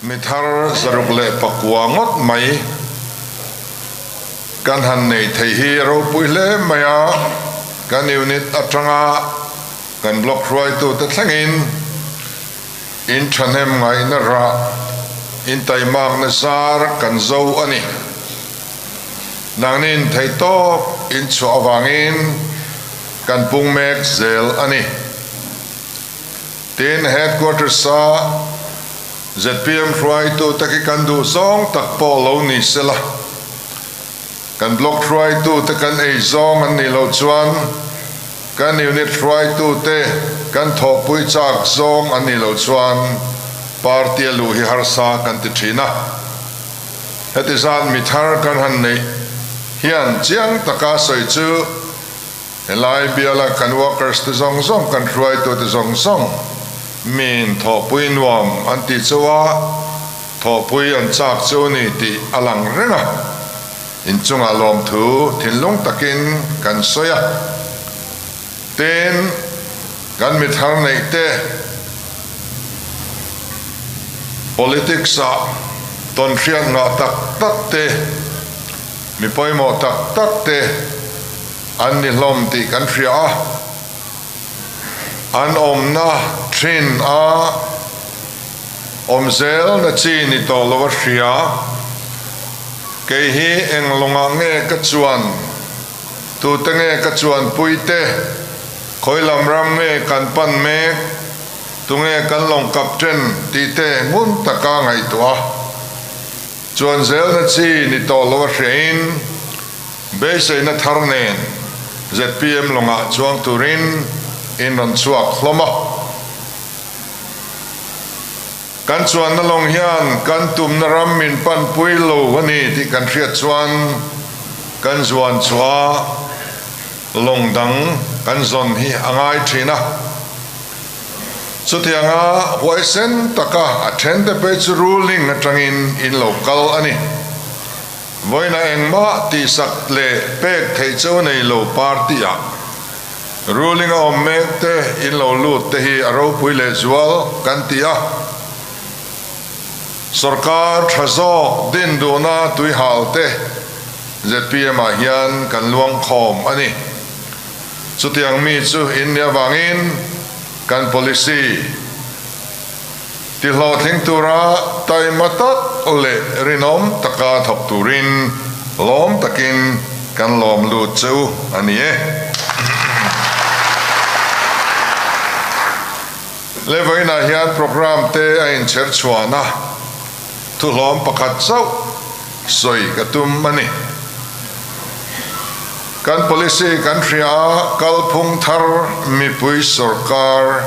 Mi thar 609 ngawt mai kan han nei thei hi a ropui hle mai a, kan unit atanga kan block hruaitute thlengin in thahnem ngaihna rah, in taimakna zar kan zo a ni. Nangni in theihtawp in chhuah avangin kan pung mek zel a ni. Tin, Headquarters-a zpm hruaitute khi kan duh zawng tak pawh lo ni sela, kan Block hruaitute kan ei zawng an nih loh chuan kan Unit hruaitute kan thawhpui chak zawng an nih loh chuan Party-a luh hi harsa kan ti thin a. Heti zat mi thar kan han neih hian chiang taka sawi chu, Helai biala kan workers te zawng zawng, kan hruaitu te zawng zawng miin thawhpui nuam an tih chu a, thawhpui an chak chu ni tih a lang reng a. Inchungah lawmthu thinlung takin kan sawi a. Tin, kan mithar neih te politics ah tawnhriat ngah tak tak te, mi pawimawh tak tak te, An ni hlawm tih kan hria a, an awmna thin a awm zelna chi ni tawh lo a hria. Kei hi eng lawngah nge ka chuan, tute nge ka chuanpui te, khawi lam ram nge kan pan mek, tunge kan lawng captain tih te ngun taka ngaihtuah a, chuan zelna chi ni tawh lo a hriain, Beiseina thar nen zpm lawngah chuang turin in rawn chhuak hlawm a. Kan chuanna lawng hian kan tumna ram min panpui lo a ni tih kan hriat chuan kan zuan chhuah a, lawng dang kan zawn hi a ngai thin a. Chutianga huaisen taka a thente phei chu ruling atangin in lo kal a ni. Vawiina engmah tihsak leh pek theih cheu nei lo party ah ruling a awm mek te in lo lut te hi a ropui leh zual kan ti a. Sorkar tha zawk din duhna tuihal te zpm ah hian kan luang khawm a ni. Chutiang mi chu in nih avangin kan policy. Tihlawhtling tura taima tak leh rinawm taka thawk turin lawm takin kan lawm lut che u a ni e. Levainah hian programme te a inchher chhuan a, thuhlawm pakhat chauh sawi ka tum a ni. Kan policy kan hria a, kalphung thar mipui sorkar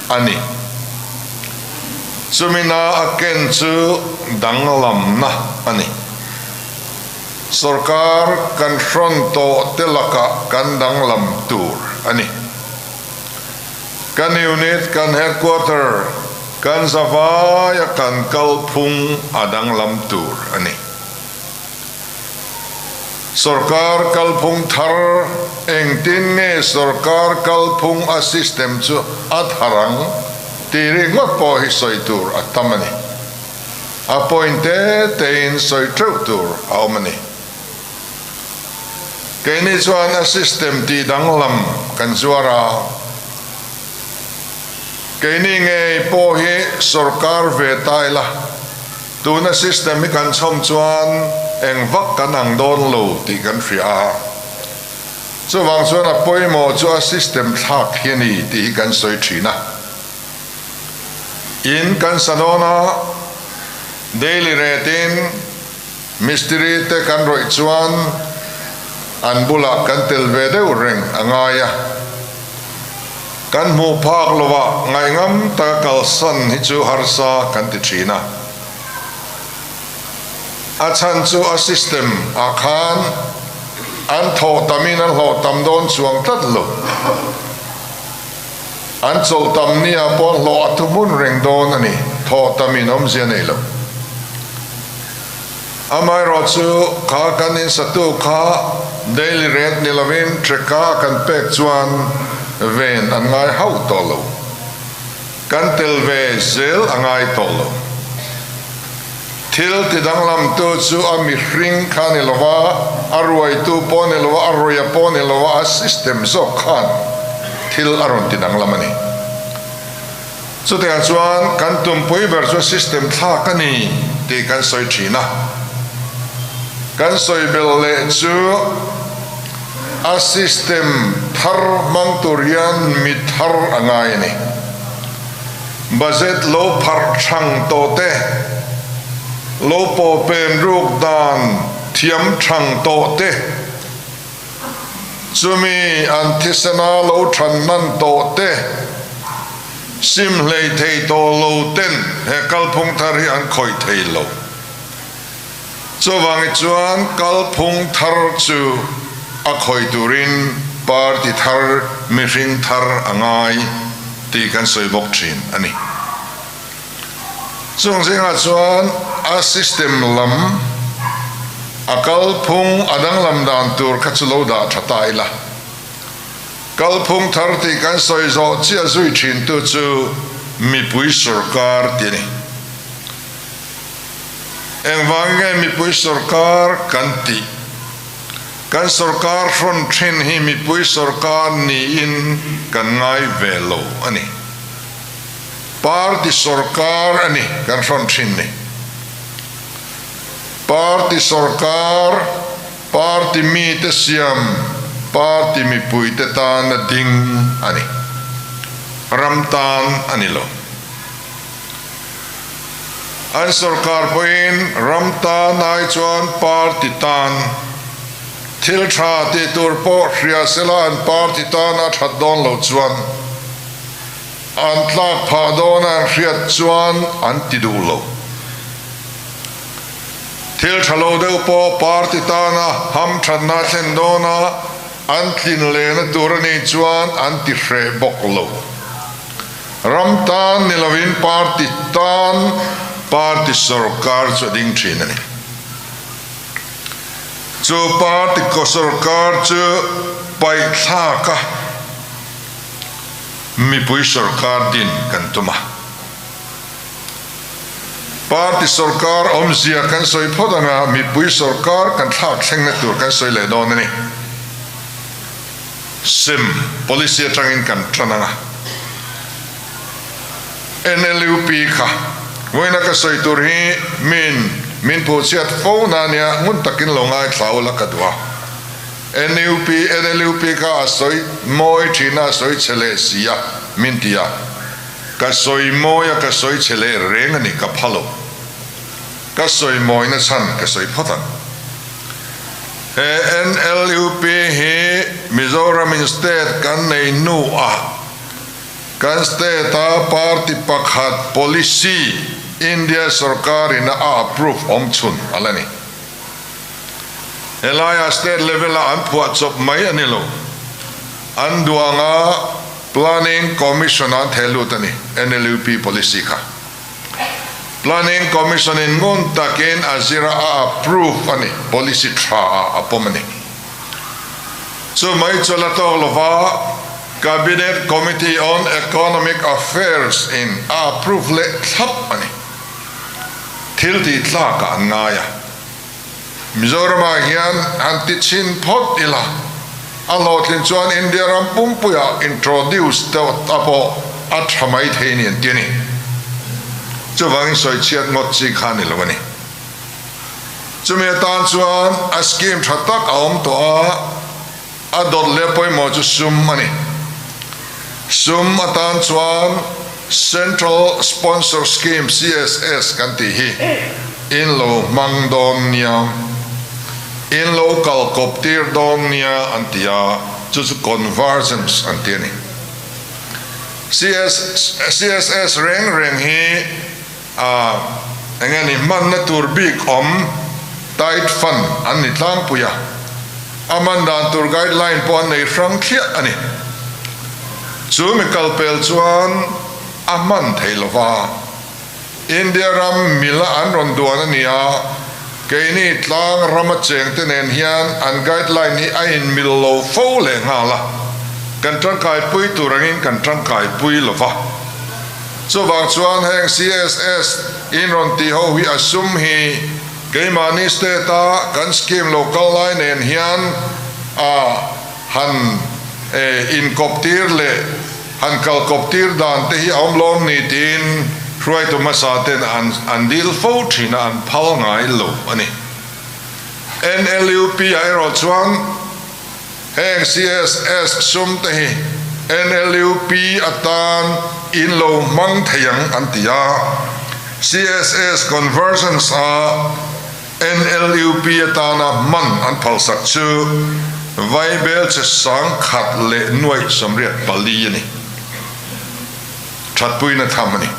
a ni. Chumina a ken chu danglamna a ni. Sorkar kan hrawn tawh te lakah kan danglam tur a ni. Kan unit, kan headquarter, kan zavaia kan kalphung a danglam tur a ni. Sorkar kalphung thar engtin nge sorkar kalphung a system chu a thar ang tih ringawt pawh hi sawi tur a tam a ni. A point te tein sawi teuh tur a awm a ni. Keini chuan a system tih danglam kan zuar a, keini ngei pawh hi sorkar ve ta ila, Tuna system hi kan chhawm chuan eng vak kan ang dawn lo tih kan hria a, chuvang chuan a pawimawh chu a system thlak hi a ni tih hi kan sawi thin a. In kan sa dawn a, daily rate in mistiri te kan rawih chuan an bulah kan tel ve deuh reng a ngai a. Kan hmuh phak lovah ngaihngam taka kalsan hi chu harsa kan ti thin a. A chhan chu a system ah khan an thawh tamin an hlawh tam dawn chuang tlat lo. An chawlh tam ni ah pawh hlawh a thu hmun reng dawn a ni, thawh tamin awmzia nei lo. Amaherawh chu kha kan insatu kha daily rate ni lovin treka kan pek chuan ven an ngai hauh tawh lo. Kan tel ve zel a ngai tawh lo. Thil tidanglamtu chu a mihring kha ni lova, a ruaitu pawh ni lova, a rawia pawh ni lova, a system zawk khan thil a rawn tidanglam a ni. Chutiang chuan kan tumpui ber chu system thlak a ni tih kan sawi thin a. Kan sawi belh leh chu a system thar hmang tur hian mi thar a ngai a ni. Budget lo pharh thang tawh te, lo pawh pen ruk dan thiam thang tawh te, chumi an thisena lo than hnan tawh te, sim hlei thei tawh lo ten he kalphung thar hi an khawih thei lo. Chuvangin chuan kalphung thar chu a khawih turin party thar, mihring thar a ngai tih kan sawi bawk thin a ni. Chung zingah chuan a system lam, a kalphung a danglam dan tur kha chu lo dah tha ta ila. Kalphung thar tih kan sawi zawh chiah zui thintu chu mipui sorkar tih a ni. Engvang nge mipui sorkar kan tih? Kan sorkar hrawn thin hi mipui sorkar niin kan ngai ve lo a ni. Party sorkar a ni kan hrawn thin ni. Party sorkar, party mite siam, party mipuite tana ding a ni. Ram tan a ni lo. An sorkar pawhin ram tan ai chuan party tan thil tha tih tur pawh hria sela an party tana that dawn lo chuan an tlak phah dawn a an hriat chuan an ti duh lo. Thil tha lo deuh pawh party tana hamthatna a thlen dawn a an tlin lehna tur a nih chuan an ti hreh bawk lo. Ram tan ni lovin party tan party sorkar chu a ding thin a ni. Chu party sorkar chu paihthlak a mipui sorkar din kan tum a. Party sorkar awmzia kan sawi phawt anga mipui sorkar kan thlak thlengna tur kan sawi leh dawn a ni. Sem policy atangin kan tan ang a. NLUP kha vawiina ka sawi tur hi min min phuhchhiat fo na nia ngun takin lo ngaithla ula ka duh a. NUP NLUP kha a sawi mawi thin a, a sawi chhe leh si a min ti a. Ka sawi mawi a ka sawi chhe leh reng a ni ka pha lo. Ka sawi mawina chhan ka sawi phawt ang. He NLUP hi Mizoramin state kan nei hnuah kan state-a party pakhat policy India sorkarin a approve awm chhun a la ni. Helaiah state level-a an phuah chawp mai a ni lo. An duanga Planning Commission-a an theh lut a ni NLUP policy kha. Planning Commission in ngun takin a zira a approve a ni, policy tha ah a pawm a ni. Chu mai chu la tawk lova Cabinet Committee on Economic Affairs in a approve leh thlap a ni. Thil tih tlak ah an ngai a. Mizoram ah hian han ti chhin phawt ila, a hlawhtlin chuan India ram pumpuiah introduce deuh ta pawh a tha mai thei ni an ti a ni. Chuvangin sawichhiat ngawt chi kha a ni lo a ni. Chumi atan chuan a scheme tha tak a awm tawh a, a dawt leh pawimawh chu sum a ni. Sum atan chuan Central Sponsor Scheme, CSS, kan tih hi in lo hmang dawn nia, in lo kal kawp tir dawn nia an ti a, chu chu convergence an ti a ni. CSS reng reng hi eng nge ni hmanna tur bik awm tight fund an ni tlangpui a, a hman dan tur guideline pawh an nei hrang thliah a ni. Chu mi kalpel chuan a hman thei lo va, India ram mila an rawn duan a ni a, keini tlang rama chengte nen hian an guideline hi a inmil lo fo leh nghal a, kan tangkaipui tur angin kan tangkaipui lo va. Chuvang chuan heng CSS in rawn tih ho hi a sum hi keimahni state a kan scheme lo kal lai nen hian a han inkawp tir leh han kal kawp tir dan te hi a awm lawm ni tiin hruaitu hmasa ten an dil fo thin a, an phal ngai lo a ni. NLUP ah erawh chuan heng CSS sum te hi NLUP atan in lo hmang thei ang an ti a, CSS conversions a NLUP atana hman an phalsak chu Vaibel che 1184 a ni. Thatpuina tham a ni.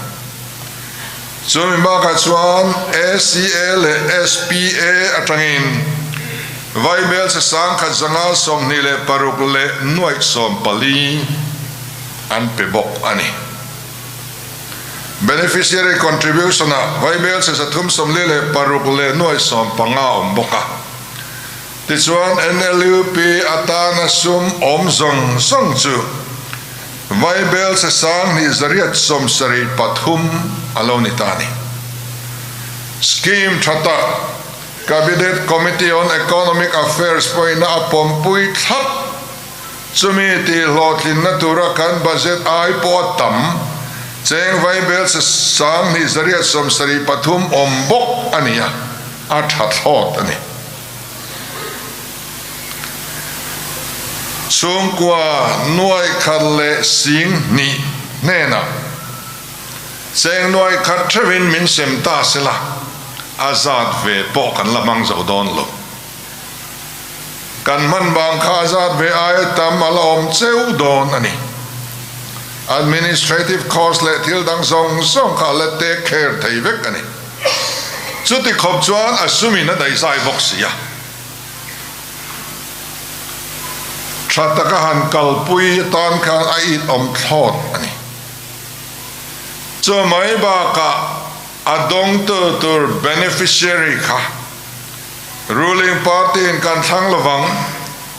Chumi bakah chuan ACA leh SPA atangin Vaibel che 1526 an pe bawk a ni. Beneficiary contribution ah vaibelchhe 346 a awm bawk a. Tichuan NLUP atana sum awm zawng zawng chu vaibelchhe 2873 a lo ni ta a ni. Scheme tha tak Cabinet Committee on Economic Affairs pawhin a pawmpui thlap. Chumi tih hlawhtlinna tura kan budget ai pawh a tam, cheng vaibel che 2873 awm bawk a ni a, a tha thlawt a ni. Chhungkua nuai khat leh sing hnih hnenah cheng nuai khat theuhin min sem ta sela, a zat ve pawh kan la hmang zo dawn lo. Kan hman vang kha a zat ve aia tam a la awm cheu dawn a ni. Administrative cost leh thil dang zawng zawng kha a la take care thei vek a ni. Chuti khawp chuan a sumin a daihzai bawk si a. Tha taka han kalpui atan khan a it awm thlawt a ni. Chu mai bakah a dawngtu tur beneficiary kha Ruling party in kan thlang lovang,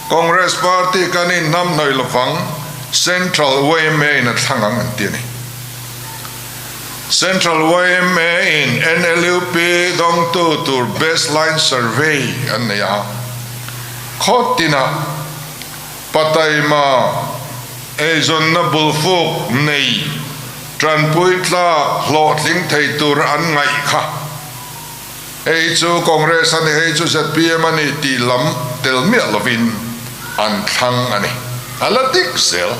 Congress party kan in hnamhnawih lovang, Central yma in a thlang ang an ti a ni. Central yma in NLUP dawngtu tur baseline survey an nei a, khaw tinah Pataima eizawnna bulfuk nei tanpui tlak hlawhtling thei tur an ngaih kha. Hei chu Congress a ni, hei chu zpm a ni tih lam tel miah lovin an thlang a ni. A la dik zel.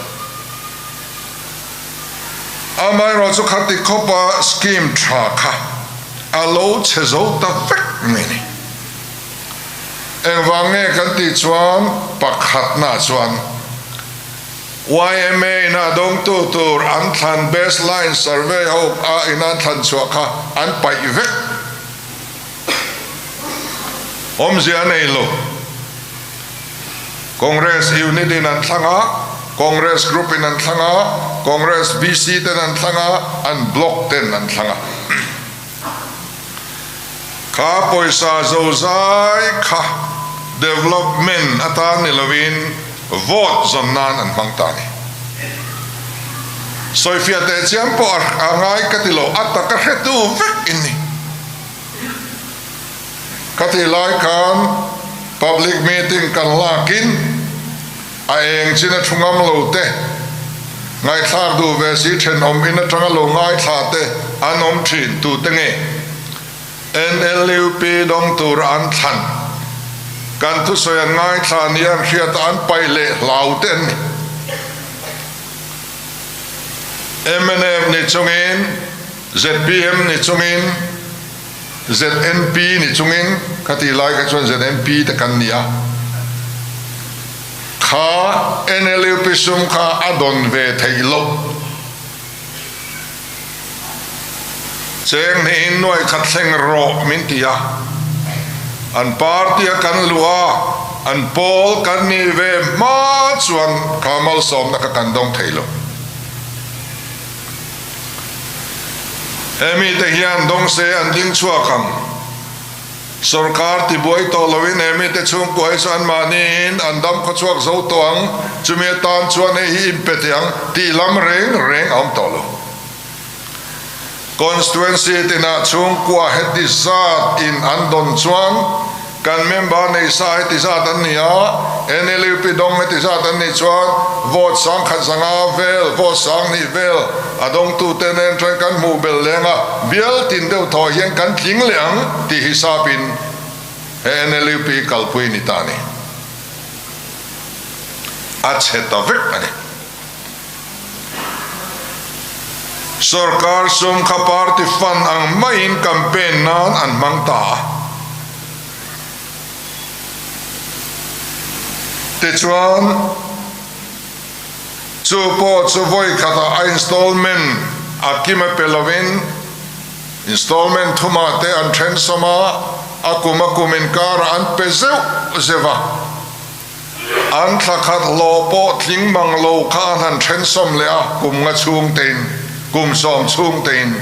Amaherawh chu khati khawpa scheme tha kha a lo chhe zo ta vek mai ni. Engvang nge kan tih chuan pakhatna chuan yma in a dawngtu tur an thlan baseline survey ho a in an thlan chhuah kha an paih vek. Awmzia a nei lo. Congress unit in an thlang a, Congress group in an thlang a, Congress VC ten an thlang a, an block ten an thlang a. Kha pawisa zozai kha development atan ni lovin vote zawn nan an hmang ta a ni. Sawifiah teh chiam pawh a ngai ka ti lo, a taka hretu vek in ni. Ka tih lai khan public meeting kan lakin a eng chin a thu ngam lo te, ngaihthlak duh ve si thenawm in atanga lo ngaithla te an awm thin tu te nge NLUP dawng tura an thlan kan thusawi an ngaithla nia an hriat a an paih leh hlau te an ni. Mnf ni chungin zpm ni chungin ZNP ni chungin ka tih lai kha chuan ZNP te kan ni a, kha NLUP sum kha a dawn ve theih loh. Cheng hnihin nuai khat thleng rawh min ti a, an party a kan luh a, an pawl kan nih ve hma chuan kha malsawmna kha kan dawng thei lo. He mite hian dawng se an ding chhuak ang. Sorkar tibuai tawh loin he mite chhungkua hi chu anmahniin an dam khawchhuak zo tawh ang, chumi atan chuan hei hi inpe teh ang tih lam reng reng a awm tawh lo. Constituency tinah chhungkua heti zat in an dawn chuan kan member nei sa heti zat an ni a, NLUP dawng heti zat an nih chuan vote sangkhat zanga vel, vote sang hnih vel a dawngtute nen chuan kan hmuh belh leng a, bial tin deuh thaw hian kan tling leh ang tih hisapin he NLUP kalpui ni ta a ni. A chhe ta vek a ni. Sorkar sum kha party fund ang maiin campaign nan an hmang ta a. Tichuan, chu pawh chu vawi khatah a installment a kim a pe lovin installment thumah te an then sawm a, a kum a kum inkarah an pe zeuh zeuh a. An thla khat hlawh pawh tling mang lo kha an han then sawm leh a, kum nga chhung tein, kum sawm chhung tein,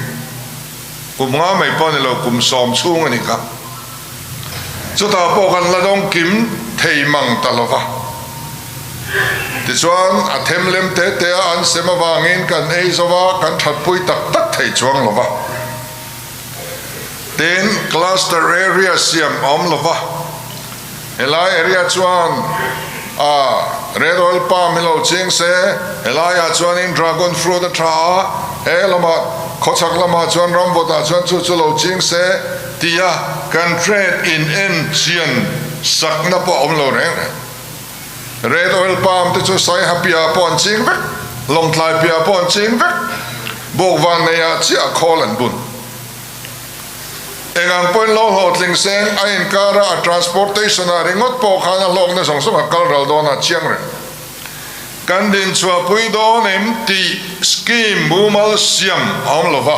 kum nga mai pawh a ni lo, kum sawm chhung a ni kha. Chutah pawh kan la dawng kim thei mang ta lo va. Tichuan, a them lem te te a an sem avangin kan ei zo va, kan thatpui tak tak thei chuang lo va. Tin, cluster area siam a awm lo va. Helai area chuan a red oil palm hi lo ching se, helaiah chuanin dragon fruit a tha a, he lamah khawchhak lamah chuan ramvawtah chuan chu chu lo ching se tia kan trade in en chian sakna pawh a awm lo reng reng. Red oil palm te chu Saiha piahah pawh an ching vek, Lawngtlai piahah pawh an ching vek, Bawkvan neiah chiah khawl an bun. Engang pawhin lo hlawhtling seng a inkar a, a transportation ah ringawt pawh khan a hlawkna zawng zawng a kal ral dawn a chiang reng. Kan dinchhuahpui dawn em tih scheme mumal siam a awm lo va.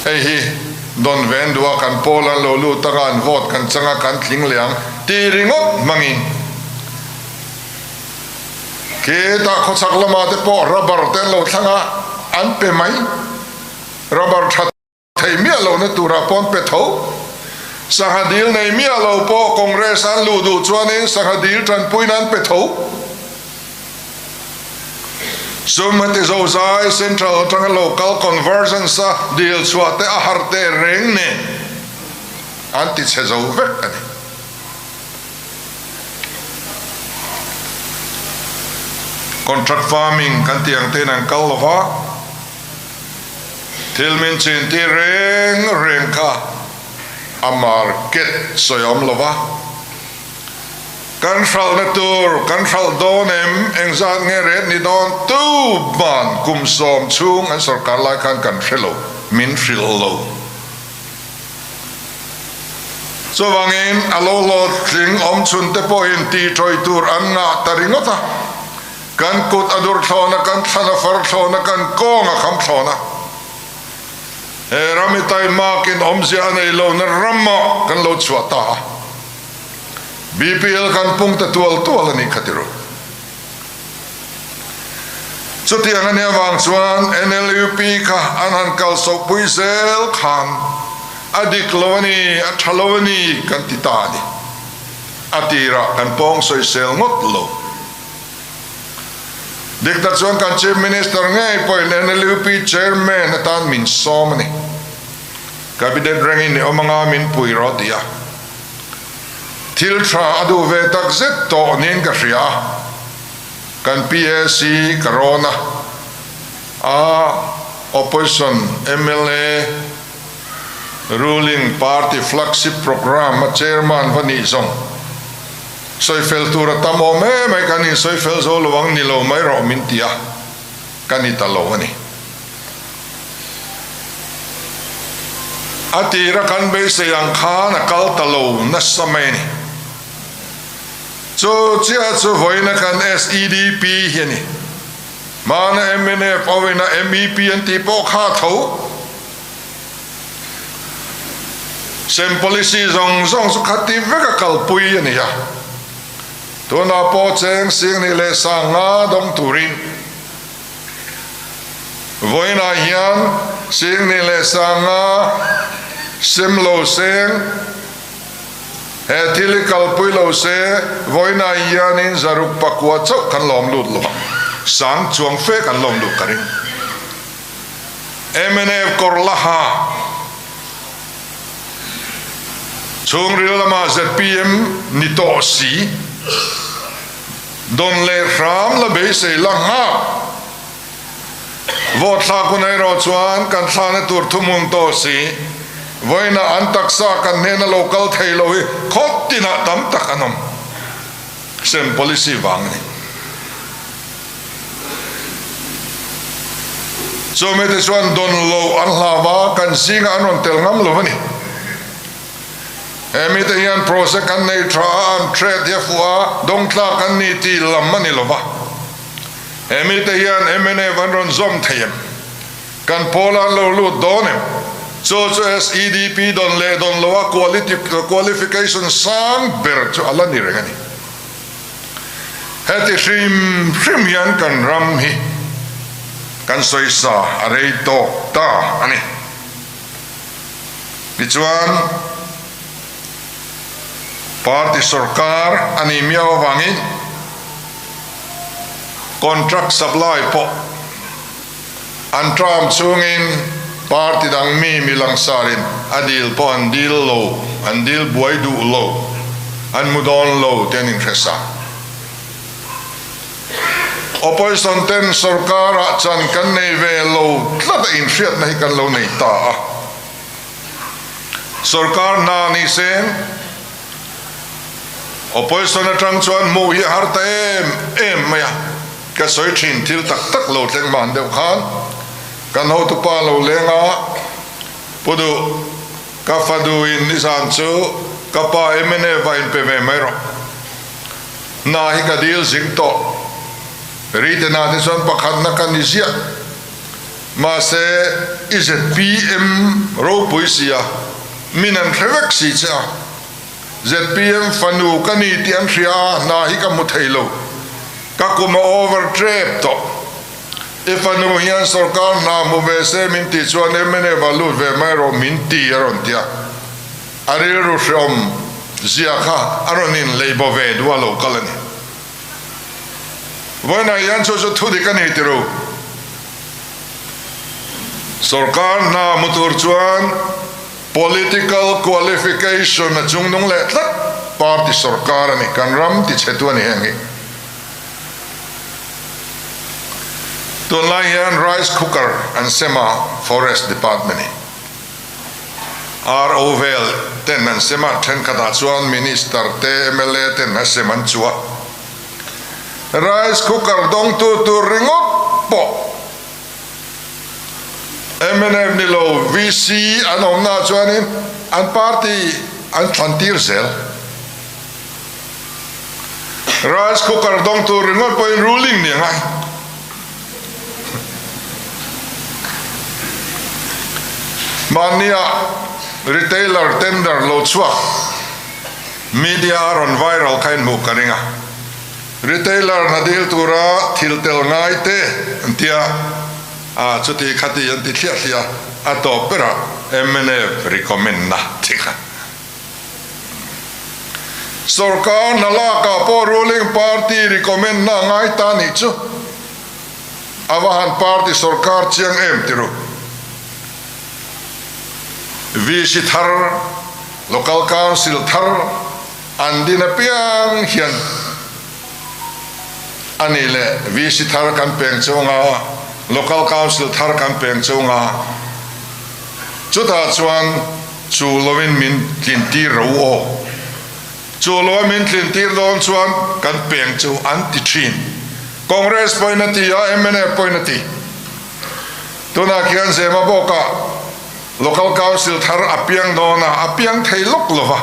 Hei hi Don Ven duha kan pawl an lo lut anga an vote kan chang a kan tling leh ang tih ringawt hmangin Khitah khawchhak lamah te pawh rubber te an lo thlang a, an pe mai. Rubber tha thei miah lohna turah pawh an pe tho. Sangha dil nei miah lo pawh Congress an luh duh chuanin sangha dil tanpuina an pe tho. Sum heti zozai Central atanga local convergence a dil chhuah te a har teh reng nen an ti chhe zo vek a ni. Contract farming kan tih ang tein an kal lova, thil min chin tir reng reng kha a market sawi awm lova, kan hralhna tur kan hralh dawn em, engzat nge ret ni dawn tu ban kum sawm chhung an sorkar lai khan kan hre lo, min hrilh lo. Chuvangin a lo hlawhtling awm chhun te pawhin tihṭawih tur an ngah ta ringawt a, kan kut a dur thlawn a, kan thlan a far thlawn a, kan kawng a kham thlawn a. He ram i taimakin awmzia a nei lohna ramah kan lo chhuah ta a, BPL kan pung ta tual tual a nih kha ti ru. Chutiang a nih avang chuan NLUP kha an han kalsawhpui zel khan a dik lo a ni, a tha lo a ni kan ti ta a ni. A tirah kan pawng sawisel ngawt lo. Dik tak chuan kan Chief Minister ngei pawhin NLUP Chairman atan min sawm a ni. Cabinet rengin i awm anga min pui rawh ti a. Thil tha a duh ve tak zet tawh niin ka hria a, kan PAC ka rawn a, a opposition mla ruling party flagship programme a chairman va nih zawng sawifel tur a tam awm em mai kan insawifel zo lo ang ni lo mai rawh min ti a, ka ni ta lo a ni. A tira kan beisei ang khan a kal ta lo nasa mai a ni. Chu chiah chu vawiina kan SEDP hi a ni. Hmana mnf awina MEP an tih pawh kha a tho. Sem policy zawng zawng chu khati vek a kalpui a ni a. Tunah pawh cheng Singni leh Sanga dawng turin Vawiinah hian Singni leh Sanga sem lo seng, he thil hi kalpui lo se, vawiinah hianin zaruk pakua chauh kan lawm lut lo ang. Sang chuang fe kan lawm duh ka ring. Mnf kawr la ha chhungril lama zpm ni tawh si, dawn leh hram la beisei la nghak. Vote thlak hun erawh chuan kan thlahna tur thuhmun tawh si, vawiinah an taksa kan hnena lo kal thei lo hi khawp tinah tam tak an awm. Sem policy vang a ni. Chumi te chuan dawn lo an hlau a, kan zingah an rawn tel ngam lo a ni. He mite hian project an nei tha a, an trade hi a fuh a, dawng tlak an ni tih lam a ni lo va. He mite hian mnf an rawn zawm thei em? Kan pawlah an lo lut dawn em? Chu chu SEDP dawn leh dawn loa qualification sang ber chu a la ni reng a ni. Heti hrim hrim hian kan ram hi kan sawisa a rei tawk ta a ni. Tichuan, party sorkar a nih miau avangin contract supply pawh an term chungin party dang mi mi langsarin a dil pawh an dil lo, an dil buai duh lo, an mu dawn lo te an inhre sa. Opposition ten sorkarah chan kan nei ve lo tlat a inhriatna hi kan lo nei ta a. Sorkar hna ni se opposition atang chuan hmuh hi a har ta em em mai a. Ka sawi thin thil tak tak lo thleng hman deuh khan kan hotupa lo leng a, Pu Duh, ka fadu in nizan chu ka pa mnf a inpe ve mai rawh. Hna hi ka dil zing tawh. Rite hna te chuan pakhatna ka ni ziah. Mahse i zpm ropui sia, min an hre vek si che a. Zpm fanu ka ni tih an hria a, hna hi ka hmu thei lo. Ka kum a over trep tawh. I fanu hian sorkar hna hmu ve se min tih chuan mnf ah lut ve mai rawh min ti a rawn ti a. A rilru hreawm zia kha a rawn in lei bo ve duh a lo kal a ni. Vawiinah hian chu chu thu dik a ni ti ru. Sorkar hna hmu tur chuan Political qualification a chungnung leh tlat party sorkar a ni, kan ram ti chhetu a ni heng hi. Tunlai hian rice cooker an sem a forest department in RO vel ten an sem a, thenkhatah chuan minister te mla ten a sem an chu a. Rice cooker dawngtu tur ringawt pawh Mnf ni lo VC an awmna ah chuanin an party an thlan tir zel. Rice cooker dawng tur ringawt pawhin ruling ni angai. Mahnia retailer tender lo chhuak media a rawn viral kha inhmuh ka ring a. Retailer hna dil tura thil tel ngai te an tia a, chuti khati an ti thliah thliah a, a tawp berah mnf recommend na ti kha. Sorkar hna lakah pawh ruling party recommend na ngai ta nih chu a va han party sorkar chiang em ti ru. VC thar, Local Council thar, An din apiang hian a nih leh VC thar kan peng chunga, Local Council thar kan peng chunga, chutah chuan chu lovin min tlintir ro aw. Chu lova min tlintir dawn chuan kan peng chu an ti thin. Congress pawhin a ti a, mnf pawhin a ti. Tunah khian Zema bawkah Local Council thar a piang dawn a, a piang thei lawk lo va.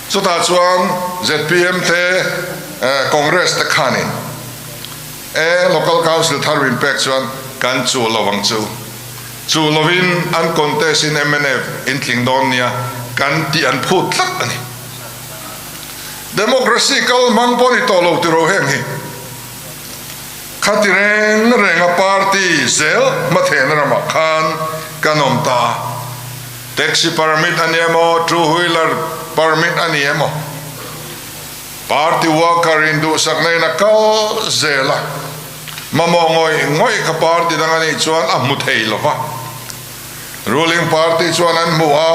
Chutah chuan zpm te, Congress te khanin e Local Council thar min pek chuan kan chuh lo ang chu. Chuh lovin an contest in mnf in tling dawn nia kan tih an phut tlat a ni. Democracy kal hmang pawh ni tawh lo tiro heng hi. Khati reng renga party zel hmathehna ramah khan kan awm ta a, taxi permit a ni emaw, two wheeler permit a ni emaw, party worker in duhsakna in a kal zel a. Mamawh ngawih ngawih kha party dang a nih chuan a hmu thei lo va. Ruling party chuan an hmu a,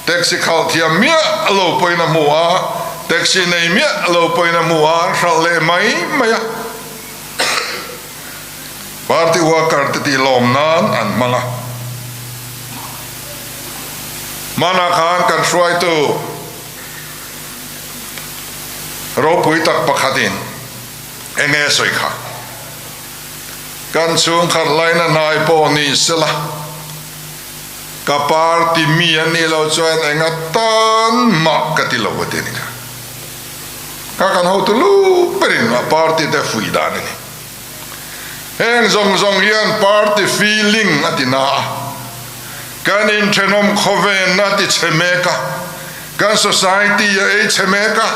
taxi khalh thiam miah lo pawhin a hmu a, taxi nei miah lo pawhin a hmu a, an hralh leh mai mai a. Party worker te tih lawm nan an hmang a. Hmanah khan kan hruaitu ropui tak pakhatin eng nge sawi kha? Kan chhungkhat laina hnai pawh ni sela, ka party mi an nih loh chuan eng atan mah ka ti lo a ti a ni kha. Kha kan hotu lu berin a party te fuih dan a ni. Heng zawng zawng hian party feeling a ti na a, kan inthenawm khawvenna a ti chhe mek a, kan society a ei chhe mek a,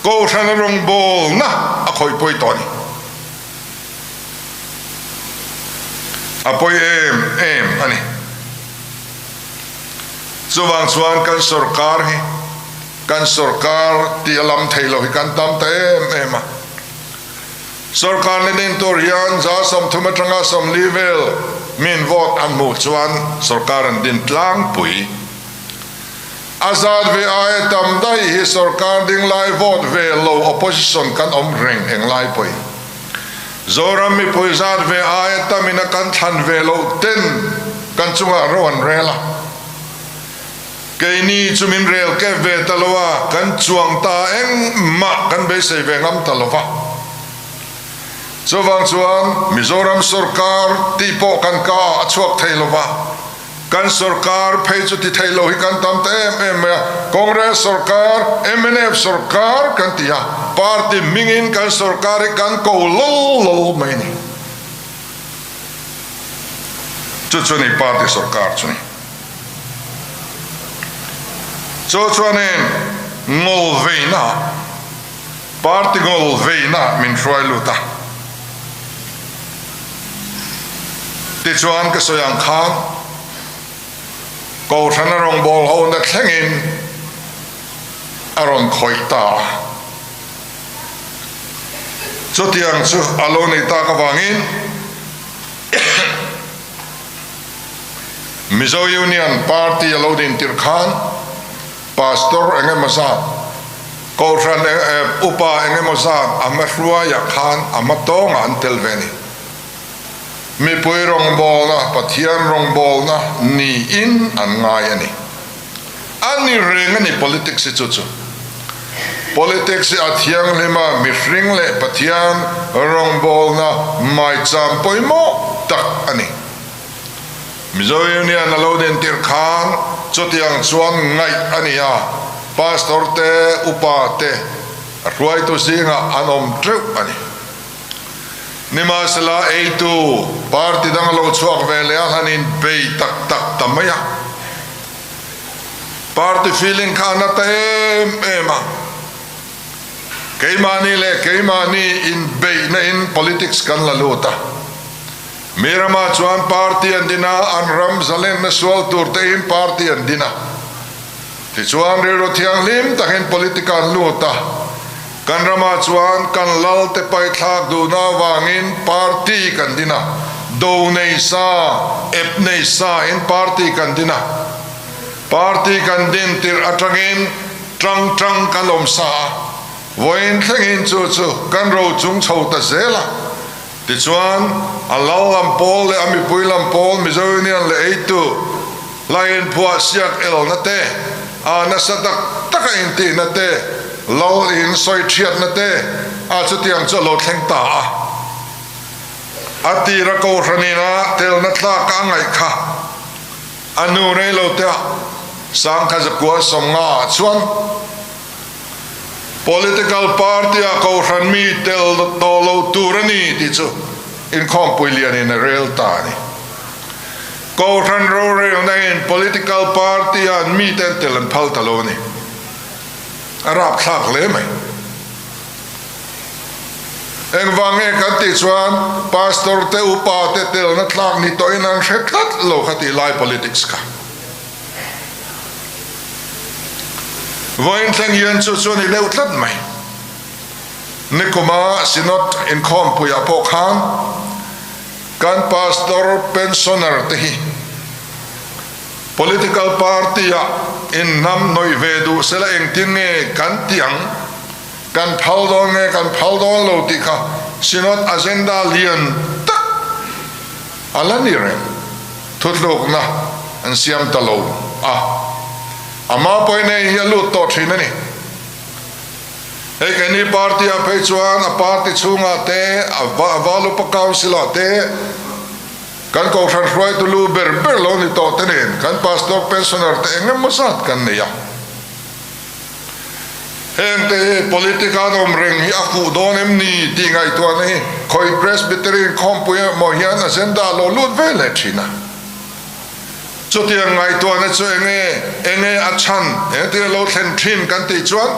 kohhran a rawngbawlna a khawih pawi tawh a ni. A pawi em em a ni. Chuvang chuan kan sorkar hi kan sorkar tih a lam thei lo hi kan tam ta em em a. Sorkar ni din tur hian 30 atanga 40 vel min vote an hmuh chuan sorkar an din tlangpui. A zat ve aia tam daih hi sorkar ding lai vote ve lo opposition kan awm reng englai pawhin. Zoram mipui zat ve aia tamin a kan thlan ve loh ten kan chungah ro an rel a. Keini chu min rel kep ve ta lo a, kan chuang ta engmah kan beisei ve ngam ta lo va. Chuvang chuan Mizoram sorkar tih pawh kan ka ah a chhuak thei lo va, kan sorkar phei chu ti thei lo hi kan tam ta em em mai a, Congress sorkar, mnf sorkar kan ti a, party hmingin kan sorkar hi kan ko lo lo mai a ni. Chu chu ni party sorkar chu ni. Chu chuanin ngol veina, party ngol veina min hruai lut a. Tichuan ka sawi ang khan Kohhrana rawngbâwl hona thlengin a rawn khawih ta a. Chutiang chu a lo nei tak avangin Mizo Union Party a lo din tirh khan Pastor eng emaw zat, Kohhran upa eng emaw zat a hma hruaiah khan a hma tawngah an tel ve a ni. Mipui rawngbawlna, Pathian rawngbawlna niin an ngai a ni. A ni reng a ni politics hi chu chu. Politics hi a thianghlim a, mihring leh Pathian rawngbawlna maicham pawimawh tak a ni. Mizo Union a lo din tirh khan chutiang chuan ngaih a ni a, Pastor te, Upa te, a hruaitu zingah an awm teuh a ni. Nimahsela eitu party dang a lo chhuak ve leh a, han inbei tak tak ta mai a. Party feeling kha a na ta em em a. Keimahni leh keimahni inbeihna in politics kan la lut a. Mi ramah chuan party an din a, an ram zalenna sual tur te in party an din a. Tichuan rilru thianghlim takin politic an lut a. Kan ramah chuan kan lal te paithlak duhna avangin party kan din a, do nei sa, ep nei sa in party kan din a. Party kan din tirh atangin tang tang kan awm sa a, vawiin thlengin chu chu kan ro chung chho ta zel a. Tichuan, a lal lam pawl leh a mipui lam pawl Mizo Union leh eitu hlain phuah siak elna te, a nasa tak taka intihna te, lal in sawi thiatna te a chutiang chu a lo thleng ta a. A tira Kohhran ina telna tlak a ngaih kha a nu rei lo te a sangkha zakua 50 ah chuan, Political party ah kohhran mi tel tawh lo tur a ni tih chu inkhawmpui lianin a rel ta a ni. Kohhran rorelna in political party ah an mite an tel an phal ta lo a ni. A rapthlak hle mai. Engvang nge kan tih chuan pastor te upa te telna tlak ni tawhin an hre tlat lo kha tih lai politics kha. Vawiin thleng hian chu chuan i leuh tlat mai. Nikuma Synod inkhawmpuiah pawh khan kan Pastor pensioner te hi Political party ah inhnam hnawih ve duh sela engtin nge kan tih ang, kan phal dawn nge kan phal dawn lo tih kha Synod agenda lian tak a la ni reng. Thutlukna an siam ta lo a, ama pawhin hei hi a lut tawh thin a ni. Hei keini party ah phei chuan a party chhungah te, a Valupa Council ah te kan kohhran hruaitu lu ber ber lo ni tawh te nen kan pastor pensioner te eng emaw zat kan nei a. Heng te hi politic an awm reng hi a fuh dawn em ni tih ngaihtuahna hi khawi Presbytery inkhawmpui emaw hian agenda a lo lut ve leh thin a. Chutiang ngaihtuahna chu enge enge a chhan engtin a lo thlen thin kan tih chuan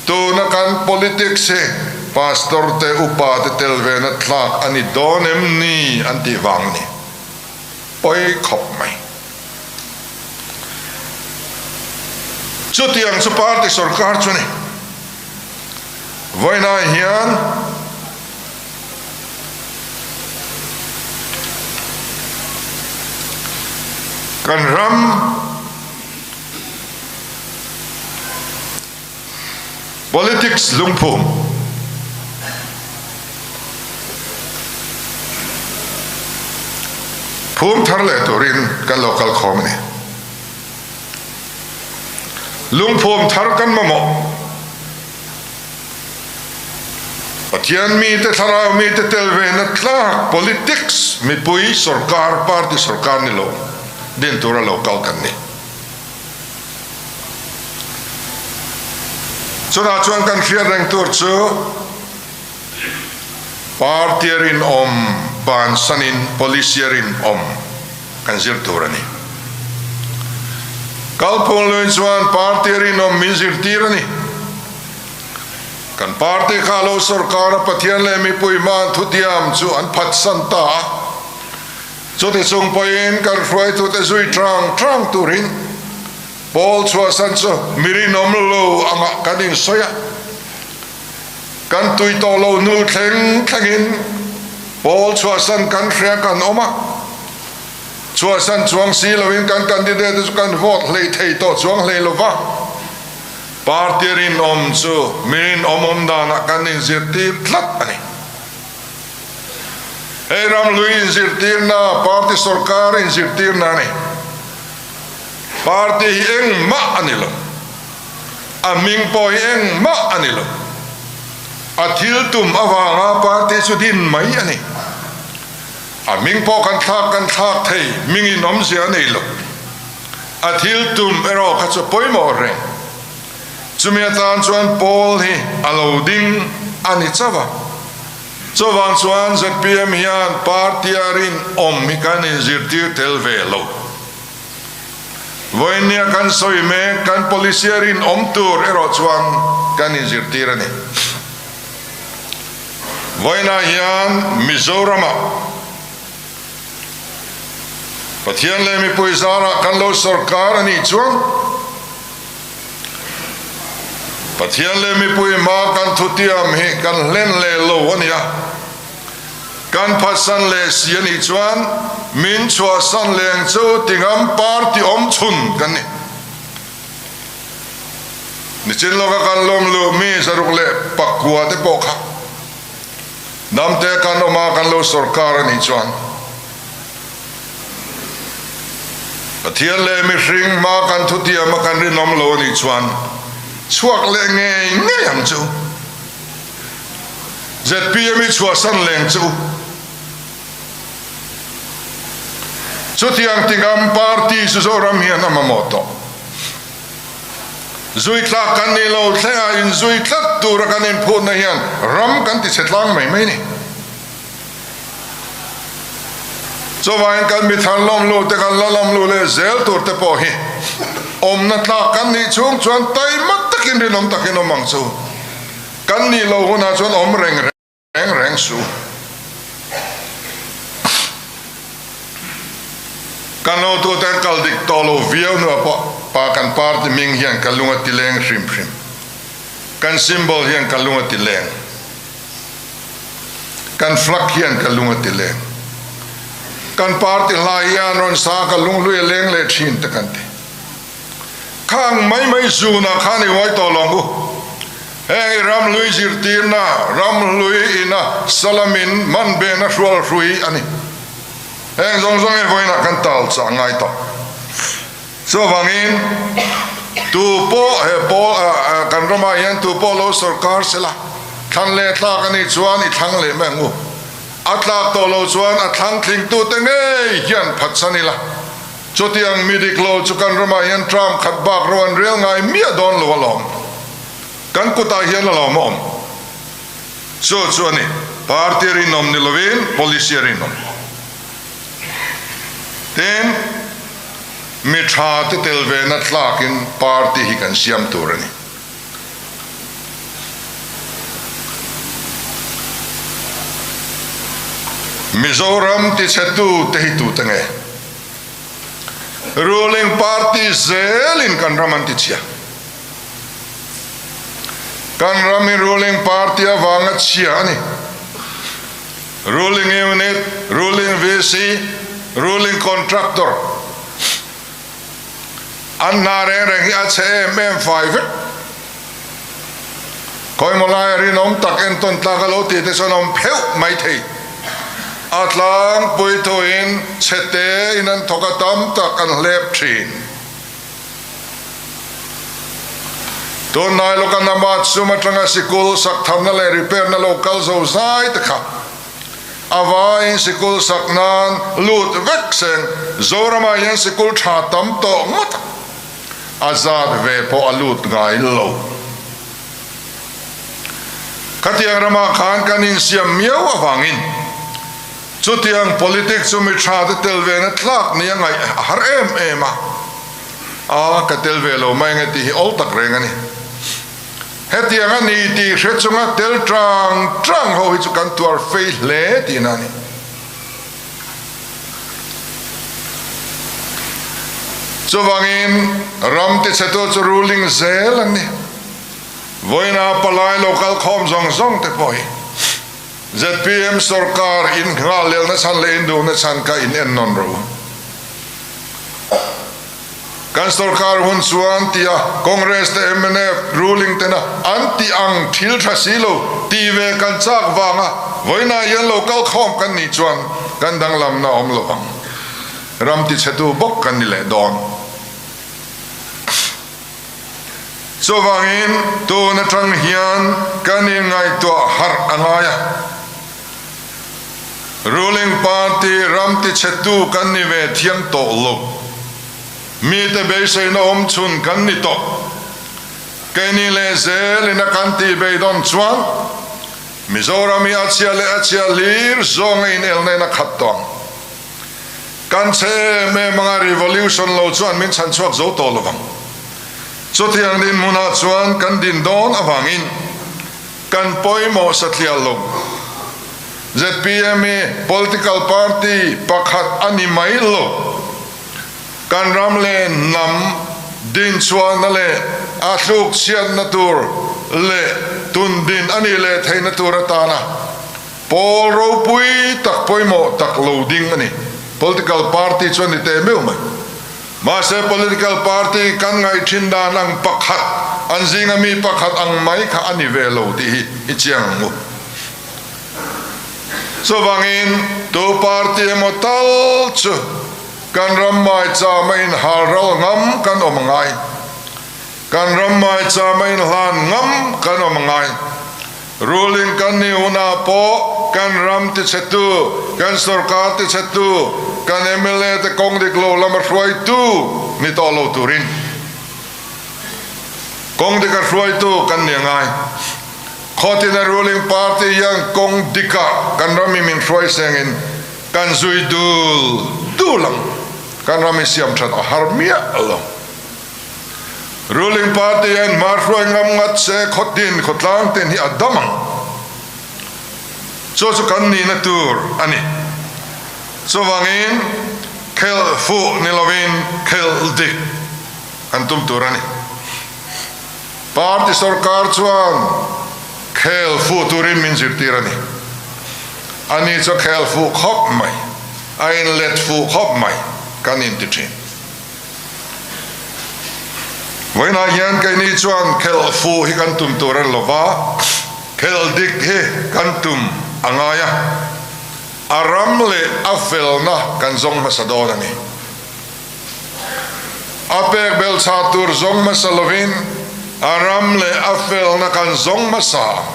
tuna kan politics hi pastor te upa te tel vena tlak a ni dawn em ni an tih vang a ni. Pawi khawp mai. Chutiang chu party sorkar chu a ni. Vawiinah hian. Kan ram politics lungphum phum thar leh turin kan lo kal khawm a ni. Lungphum thar kan mamawh. Pathian mite thlarau mite tel ve na tlak politics mipui sorkar party sorkar ni lo din tura lo kal kan ni. Chutah chuan kan hriat reng tur chu party a rinawm bansanin policy a rinawm kan zir tur a ni. Kalphung lui chuan party a rinawm min zirtir a ni. Kan party kha lo sorkar a Pathian leh mipui hma an thutiam chu an phatsan ta a, chuti chung pawhin kan hruaitute zui tang tang turin pawl chhuahsan chu mi rinawm lo angah kan insawi a, kan tui tawh lo nu thleng thlengin pawl chhuahsan kan hria kan awm a, chhuahsan chuang si loin kan candidate te chu kan vote hlei thei tawh chuang hlei lo va. Party rinawm chu mi rinawm awm danah kan inzirtir tlat a ni. Hei ram lui inzirtirna, party sorkar inzirtirna a ni. Party hi engmah a ni lo. A hming pawh hi engmah a ni lo. A thil tum avanga party chu din mai a ni. A hming pawh kan thlak kan thlak thei, hmingin awmzia a nei lo. A thil tum erawh kha chu pawimawh reng. Chumi atan chuan Paul hi a lo ding a ni chauh a. Chuvang chuan zpm hian party a rinawm hi kan inzirtir tel ve lo. Vawinia kan sawi mek kan policy a rinawm tur erawh chuan kan inzirtir a ni. Vawiinah hian Mizoramah Pathian leh mipui zarah kan lo sorkar a nih chuan Pathian leh mipui hma kan thutiam hi kan hlen leh lo a nia. Kan phatsan leh si a nih chuan min chhuahsan leng chu tingam party awm chhun kan ni. Nichin lawka kan lawm luh mi zaruk leh pakua te pawh kha Damte kan awm a, kan lo sorkar a nih chuan Pathian leh mihring hma kan thutiam a kan rinawm lo a nih chuan chhuak leh ngei ngei ang chu. Zpm i chhuahsan leng chu. Chutiang tingam party chu Zoram hian a mamawh tawh. Zui tlak kan nih lo thlengah inzui tlat tura kan inphutna hian ram kan ti chhe tlang mai mai ni. Chuvangin kan mi thar lawm lu te kan la lawm lu leh zel tur te pawh hi awmna tlak kan nih chhung chuan taima takin rinawm takin awm ang chu. Kan nih lo hunah chuan awm reng reng. Reng reng su. Kan hotu ten kal dik tawh lo viau hnuah pawh pa kan party hming hian ka lung a ti leng hrim hrim. Kan symbol hian ka lung a ti leng. Kan flag hian ka lung a ti leng. Kan party hla hian rawn sa ka lunghlui a leng leh thin te kan ti. Khang mai mai zunah khan i uai tawh lo ang u. Heng hi ramhlui zirtirna, ramhlui ina salamin man behna hrual hrui a ni. Heng zawng zawng hi vawiinah kan tal chah ngai tawh. Chuvangin, tu pawh he pawl kan ramah hian tu pawh lo sawrkar sela, thlan leh tlak a nih chuan i thlang leh mai ang u. A tlak tawh lo chuan a thlang thlingtute ngei hian phatsan ila. Chutiang mi dik lo chu kan ramah hian term khat bak ro an rel ngai miah dawn lo alawm. Kan kutah hian alawm a awm. Chu chu a ni, party rinawm ni lovin policy a rinawm. Tin, mi tha te tel vena tlakin party hi kan siam tur a ni. Mizoram tichhetu te hi tute nge? Ruling party zelin kan ram an tichhia. Kan ram hi ruling party avanga chhia a ni. Ruling unit, ruling VC, ruling contractor an hna reng reng hi a chhe em em fai vek. Khawimaw laia rinawm tak entawn tlak a lo tih te chuan a awm pheuh mai thei. A tlangpui thuin chhe tein an thawk a tam tak an hlep thin. Tunlai lawka nama sum atanga sikul sak tharna leh repair na lo kal zo zai te kha a vaiin sikul sak nan lut vek seng Zoramah hian sikul tha tam tawh ngawt a, a zat ve pawh a lut ngai lo. Khatiang ramah khan kan insiam miau avangin Chutiang politics chu mi tha te tel ve na tlak ni a ngaih a har em em a, a ka tel ve lo mai nge tih hi awl tak reng a ni. Hetiang a ni tih hre chunga tel tang tang ho hi chu kan tuar fei hle tihna a ni. Chuvangin ram tichhetu chu ruling zel an ni. Vawiina palai lo kalkhawm zawng zawng te pawh hi Zpm sorkar in nghah lelna chhan leh in duhna chhan kha in en nawn rawh u. Kan sorkar hun chuan tia Congress te mnf ruling tena an tih ang thil tha si lo tih ve kan chak vanga vawiinah hian lo kal khawm kan nih chuan kan danglamna awm lo ang. Ram tichhetu bawk kan ni leh dawn. Chuvangin tun atang hian kan inngaihtuah harh a ngai a, ruling party ram tichhetu kan ni ve thiam tawh lo, mite beiseina awm chhun kan ni tawh. Keini leh zelin a kan tih beidawn chuan Mizoram hi a chhia leh a chhia hlir zawnga inelna in a khat tawh ang. Kan che em em anga revolution lo chuan min chhan chhuak zo tawh lovang. Chutiang dinhmunah chuan kan din dawn avangin kan pawimawh satliah lo. Zpm hi political party pakhat a ni mai lo. Kan ram leh hnam dinchhuahna leh a thluk chhiatna tur leh tun din a nih leh theihna tur atana Pawl ropui tak pawimawh tak lo ding a ni. Political party chu a ni teh meuh mai. Mahse political party kan ngaih thin dan ang pakhat, an zinga mi pakhat ang mai kha a ni ve lo tih hi i chiang ang u. Chuvangin tu party emaw tal chu kan ram maicham a inhal ral ngam kan awm a ngai. Kan ram maicham a inhlan ngam kan awm a ngai. Ruling kan nih hunah pawh kan ram tichhetu, kan sorkar tichhetu, kan mla te kawng dik lo lama hruaitu ni tawh lo turin kawng dika hruaitu kan ni a ngai. Khawtina ruling party hian kawng dikah kan ram hi min hruai sengin kan zui dul dul ang. Kan ram hi siam that a har miah lo. Ruling party hian hma hruai ngam ngat se khawtin khawtlang ten hi a dam ang. Chu chu kan nihna tur a ni. Chuvangin khelh fuh ni lovin khelh dik kan tum tur a ni. Party sorkar chuan khel fuh turin min zirtir a ni. Ani chu a khel fuh khawp mai, a inlet fuh khawp mai kan inti thin. Vawiinah hian keini chuan khelh fuh hi kan tum tur a ni lova, khelh dik hi kan tum a ngai a, a ram leh a felna kan zawng hmasa dawn a ni. A pek belhchhah tur zawng hmasa lovin a ram leh a felna kan zawng hmasa ang.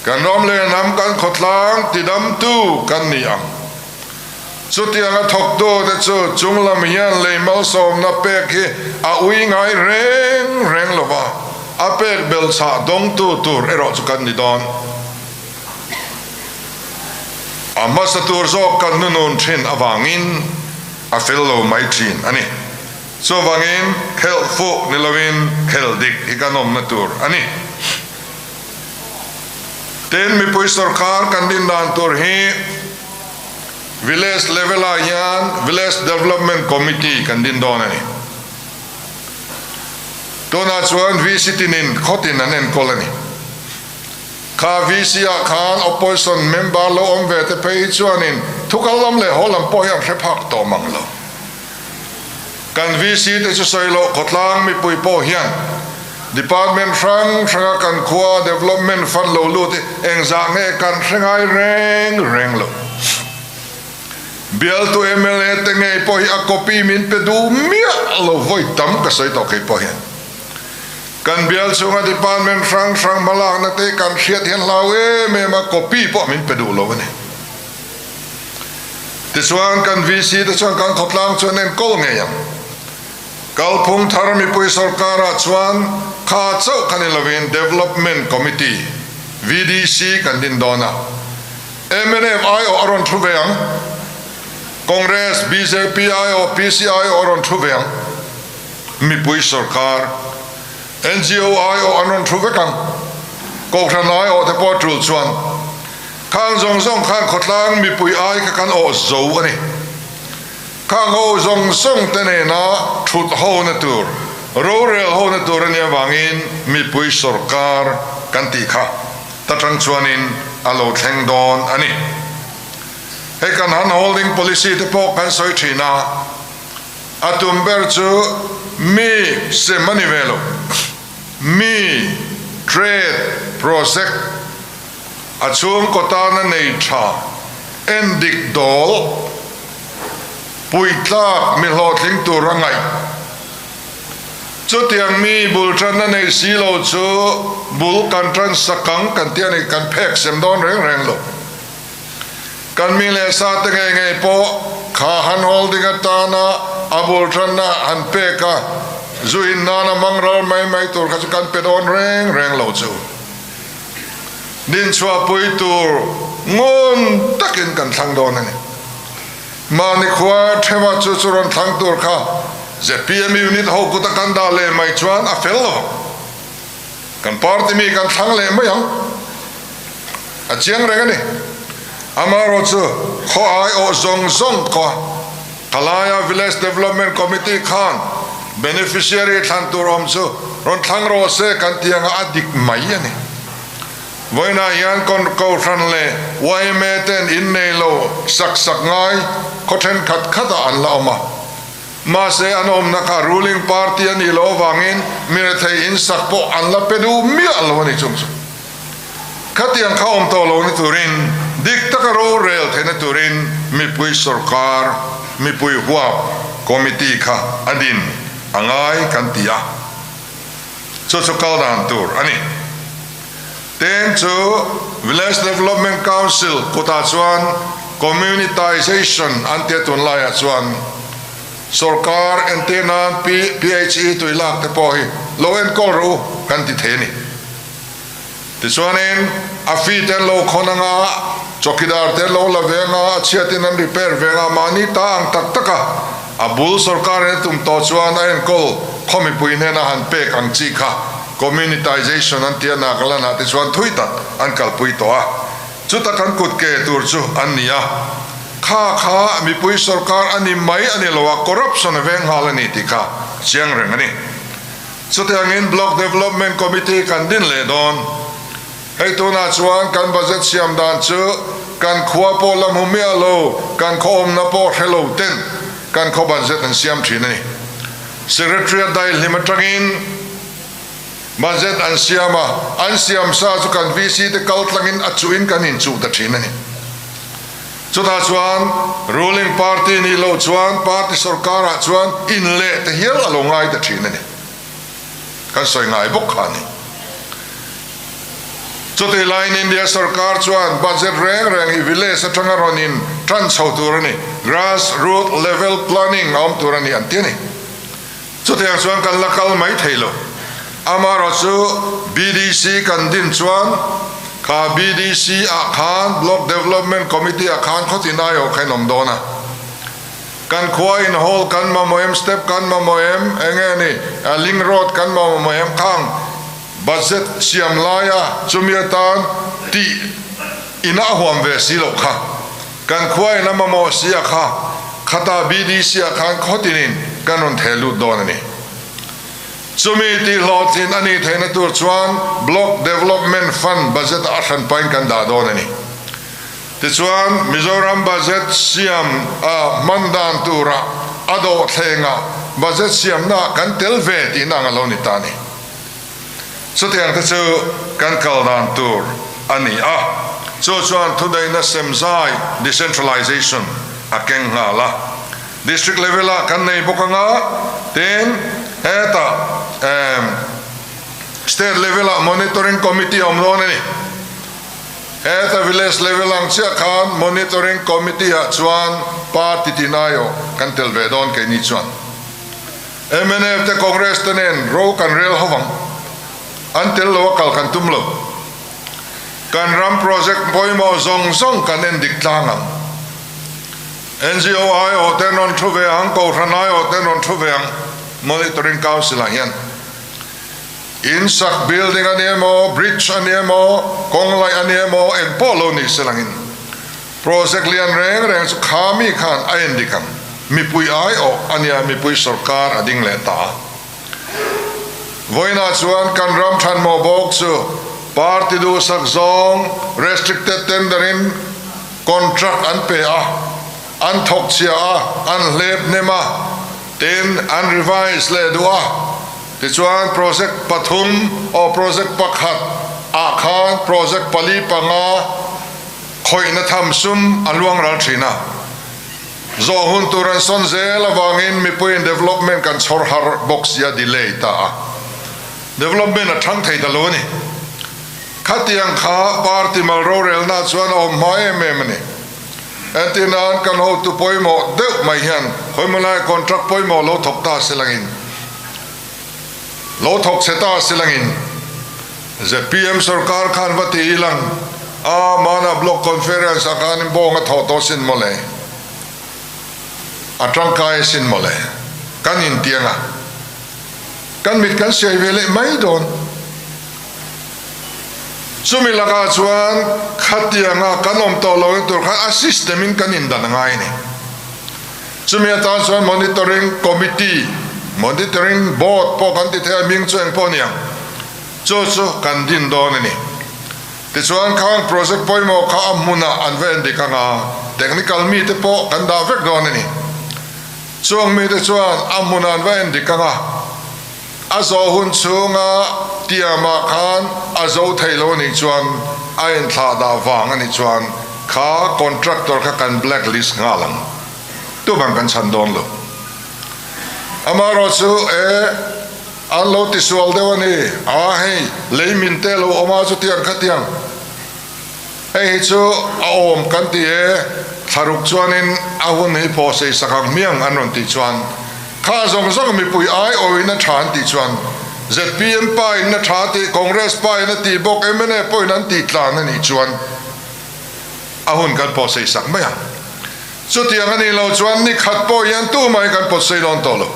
Kan ram leh hnam kan khawtlang tidamtu kan ni ang. Chutianga thawktute chu chunglam hian lei malsawmna pek hi a ui ngai reng reng lo va, a pek belchhah dawngtu tur erawh chu kan ni dawn. A hmasa tur zawk kan nunun thin avangin a fel lo mai thin a ni. Chuvangin khelh fuh ni loin khelh dik hi kan awmna tur a ni. Tin, mipui sorkar kan din dan tur hi Village level ah hian Village Development Committee kan din dawn a ni. Tunah chuan VC tinin khawtin an enkawl a ni. Kha VC ah khan Opposition member lo awm ve te phei hi chuanin thukal lam leh haw lam pawh hi an hre phak tawh mang lo. Kan VC te chu sawi loh khawtlang mipui pawh hian Department hrang hranga kan khua Development Fund lo lut hi engzah nge kan hre ngai reng reng lo. Bialtu mla te ngei pawh hi a copy min pe duh miah lo vawi tam ka sawi tawh kei pawh hian. Kan bial chhunga Department hrang hrang hmalakna te kan hriat hian hlau em em a copy pawh min pe duh lo a ni. Tichuan kan VC te chuan kan khawtlang chu an enkawl ngei ang. Kalphung thar mipui sorkarah chuan kha chauh kha ni lovin Development Committee, VDC, kan din dawn a. Mnf aiawh a rawn thu ve ang. Congress, bjp aiawh, PC aiawh a rawn thu ve ang. Mipui sorkar, NGO aiawh an rawn thu vek ang. Kohhran aiawh te pawh a tul chuan. Khang zawng zawng khan khawtlang mipui ai kha kan awh zo a ni. Khang ho zawng zawng te nena thut hona tur, rorel hona tur a nih avangin mipui sorkar kan tih kha ta tang chuanin a lo thleng dawn a ni. Hei kan hand holding policy te pawh kan sawi thin a, a tum ber chu mi sem a ni ve lo, mi trade project, A chhungkaw tana nei tha, en dik dawl, puitlak mi hlawhtling tur a ngaih. Chutiang mi bul tanna nei si lo chu bul kan tan sakang kan tih a ni, kan phek sem dawn reng reng lo. Kan mi leh sa te ngei ngei pawh kha han holding atana a bul tanna han pek a, zu in nana mang ral mai mai tur kha chu kan pe dawn reng reng lo chu. Dinchhuahpui tur ngun takin kan thlang dawn a ni. Mahni khua theuha chu chu rawn thlang tur kha zpm unit ho kuta kan dah leh mai chuan a fel lo ang. Kan party mi kan thlang leh mai ang. A chiang reng a ni. Amaherawh chu khaw aiawh zawng zawng khaw Khalaia Village Development Committee khan beneficiary thlan tur awm chu rawn thlang rawh se kan tih anga a dik mai a ni. Vawiinah hian Kohhran leh yma ten innei lo sak sak ngai khaw thenkhat khatah an la awm a. Mahse an awmna kha ruling party a nih loh avangin mi rethei insak pawh an la pe duh miah lo a ni chung chu. Khatiang kha awm tawh lo ni turin, dik taka rorel theihna turin mipui sorkar, mipui huap committee kha a din a ngai kan ti a, chu chu kal dan tur a ni. Teng chu Village Development Council kutah chuan Communitization an tia tunlaiah chuan sorkar entir nan PHE tui lak te pawh hi lo enkawl rawh u kan ti thei a ni. Tichuanin a fee te an lo khawn anga, chawkidar te an lo la ve anga, a chhiatin an repair ve anga, mahni ta ang tak tak a, a bul sorkarin a tum tawh chuan a enkawl khaw mipui hnena han pek ang chi kha communitization an ti a, Nagaland ah te chuan thui tak an kalpui tawh a, chuta kan kut ke tur chu an ni a, kha kha mipui sorkar a ni mai a ni lo a, corruption a veng nghal a ni tih kha chiang reng a ni. Chutiangin Block Development Committee kan din leh dawn. Hei tunah chuan kan budget siam dan chu kan khua pawh la hmu miah lo, kan khaw awmna pawh hre lo ten kan khaw budget an siam thin a ni. Secretariat daihlim atangin budget an siam a, an siam sa chu kan VC te kal tlangin a chuhin kan inchuh ta thin a ni. Chutah chuan ruling party nih loh chuan party sorkarah chuan inleh te hial a lo ngai ta thin a ni. Kan sawi ngai bawk kha a ni. Chutih laiin India sorkar chuan budget reng reng hi village atanga rawn in tan chho tur a ni, grass root level planning a awm tur a ni an ti a ni. Chutiang chuan kan la kal mai thei lo. Amaherawhchu BDC kan din chuan kha BDC ah khan Block Development Committee ah khan khawtin aiawh kha in awm dawn a. Kan khua in hall kan mamawh em, step kan mamawh em, eng nge ni, link road kan mamawh em khang budget siam laia chumi atan tih ina a huam ve si loh kha. Kan khua in a mamawh si a kha, khata BDC ah khan khawtinin kan rawn theh lut dawn a ni. Chumi tih hlawhtlin a nih theihna tur chuan Block Development Fund budget ah a hranpain kan dah dawn a ni. Tichuan, Mizoram budget siam a hman dan tura a dawhthlengah budget siamna ah kan tel ve tihna ang a lo ni ta a ni. Chutiang te chu kan kal dan tur a ni a, chu chuan thudaihna semzai, decentralization, a keng nghal a. District level ah kan nei bawk anga, tin hetah state level ah monitoring committee a awm dawn a ni. Heta village level ang chiah khan monitoring committee ah chuan party tinaio kan tel ve dawn keini chuan. Mnf te Congress te nen ro kan rel ho vang. An tel lo a kal kan tum lo. Kan ram project pawimawh zawng zawng kan en dik tlang ang. NGO aiawh ten rawn thu ve ang, Kohhran aiawh ten rawn thu ve ang Monitoring Council ah hian. In sak building a ni emaw, bridge a ni emaw, kawng laih a ni emaw, eng pawh lo ni se langin project lian reng reng chu kha mi khan a en dik ang. Mipui aiawh a nia, mipui sorkar a ding leh ta a. Vawiinah chuan kan ram thanmawh bawk chu party duhsak zawng restricted tender in contract an pe a, an thawk chhia a, an hlep hnem a, tin an revise leh duh a. Tichuan project pathum aw project pakhat ah khan project pali panga khawihna tham sum a luang ral thin a. Zawh hun tur an sawn zel avangin mipuiin development kan chhawr har bawk sia delay ta a. Development a thang thei ta lo a ni. Khatiang kha party mal rorelna chuan a awm hma em em a ni. Entir nan kan hotu pawimawh deuh mai hian khawimawlai contract pawimawh lo thawk ta se langin lo thawk che ta se langin zpm sorkar khan va ti ilang a mana block conference ah khanin bawng a thawh tawh sin mawle a tangkai sin mawle kan intiang a kan mit kan siai ve leh mai dawn. Chumi lakah chuan khatianga kan awm tawh lo tur khan a system in kan indan a ngai a ni. Chumi atan chuan monitoring committee, monitoring board pawh kan ti thei a, hming chu eng pawh a ni ang, chu chu kan din dawn a ni. Tichuan khang project pawimawh kha a hmunah an va endik ang a, technical mite pawh kan dah vek dawn a ni. Chuang mite chuan a hmunah an va endik ang a. A zawh hun chhunga tiamah khan a zo thei lo anih chuan a inthlah dah vang anih chuan kha contractor kha kan black list nghal ang. Tubang kan chhan dawn lo. Amaherawh chu e an lo tisual deuh a ni a, hei lei min te lo awm a chutiang khatiang hei hi chu a awm kan ti e, thlaruk chuanin a hun hi phaw sei sak ang hmiang an rawn tih chuan Kha zawng zawng mipui aiawhin a tha an tih chuan zpm pa in a tha tih, Congress pa in a tih bawk, mna pawhin an tih tlan a nih chuan a hun kan pawh sei sak mai ang. Chutiang a nih loh chuan ni khat pawh hian tumah hi kan pawt sei dawn tawh lo.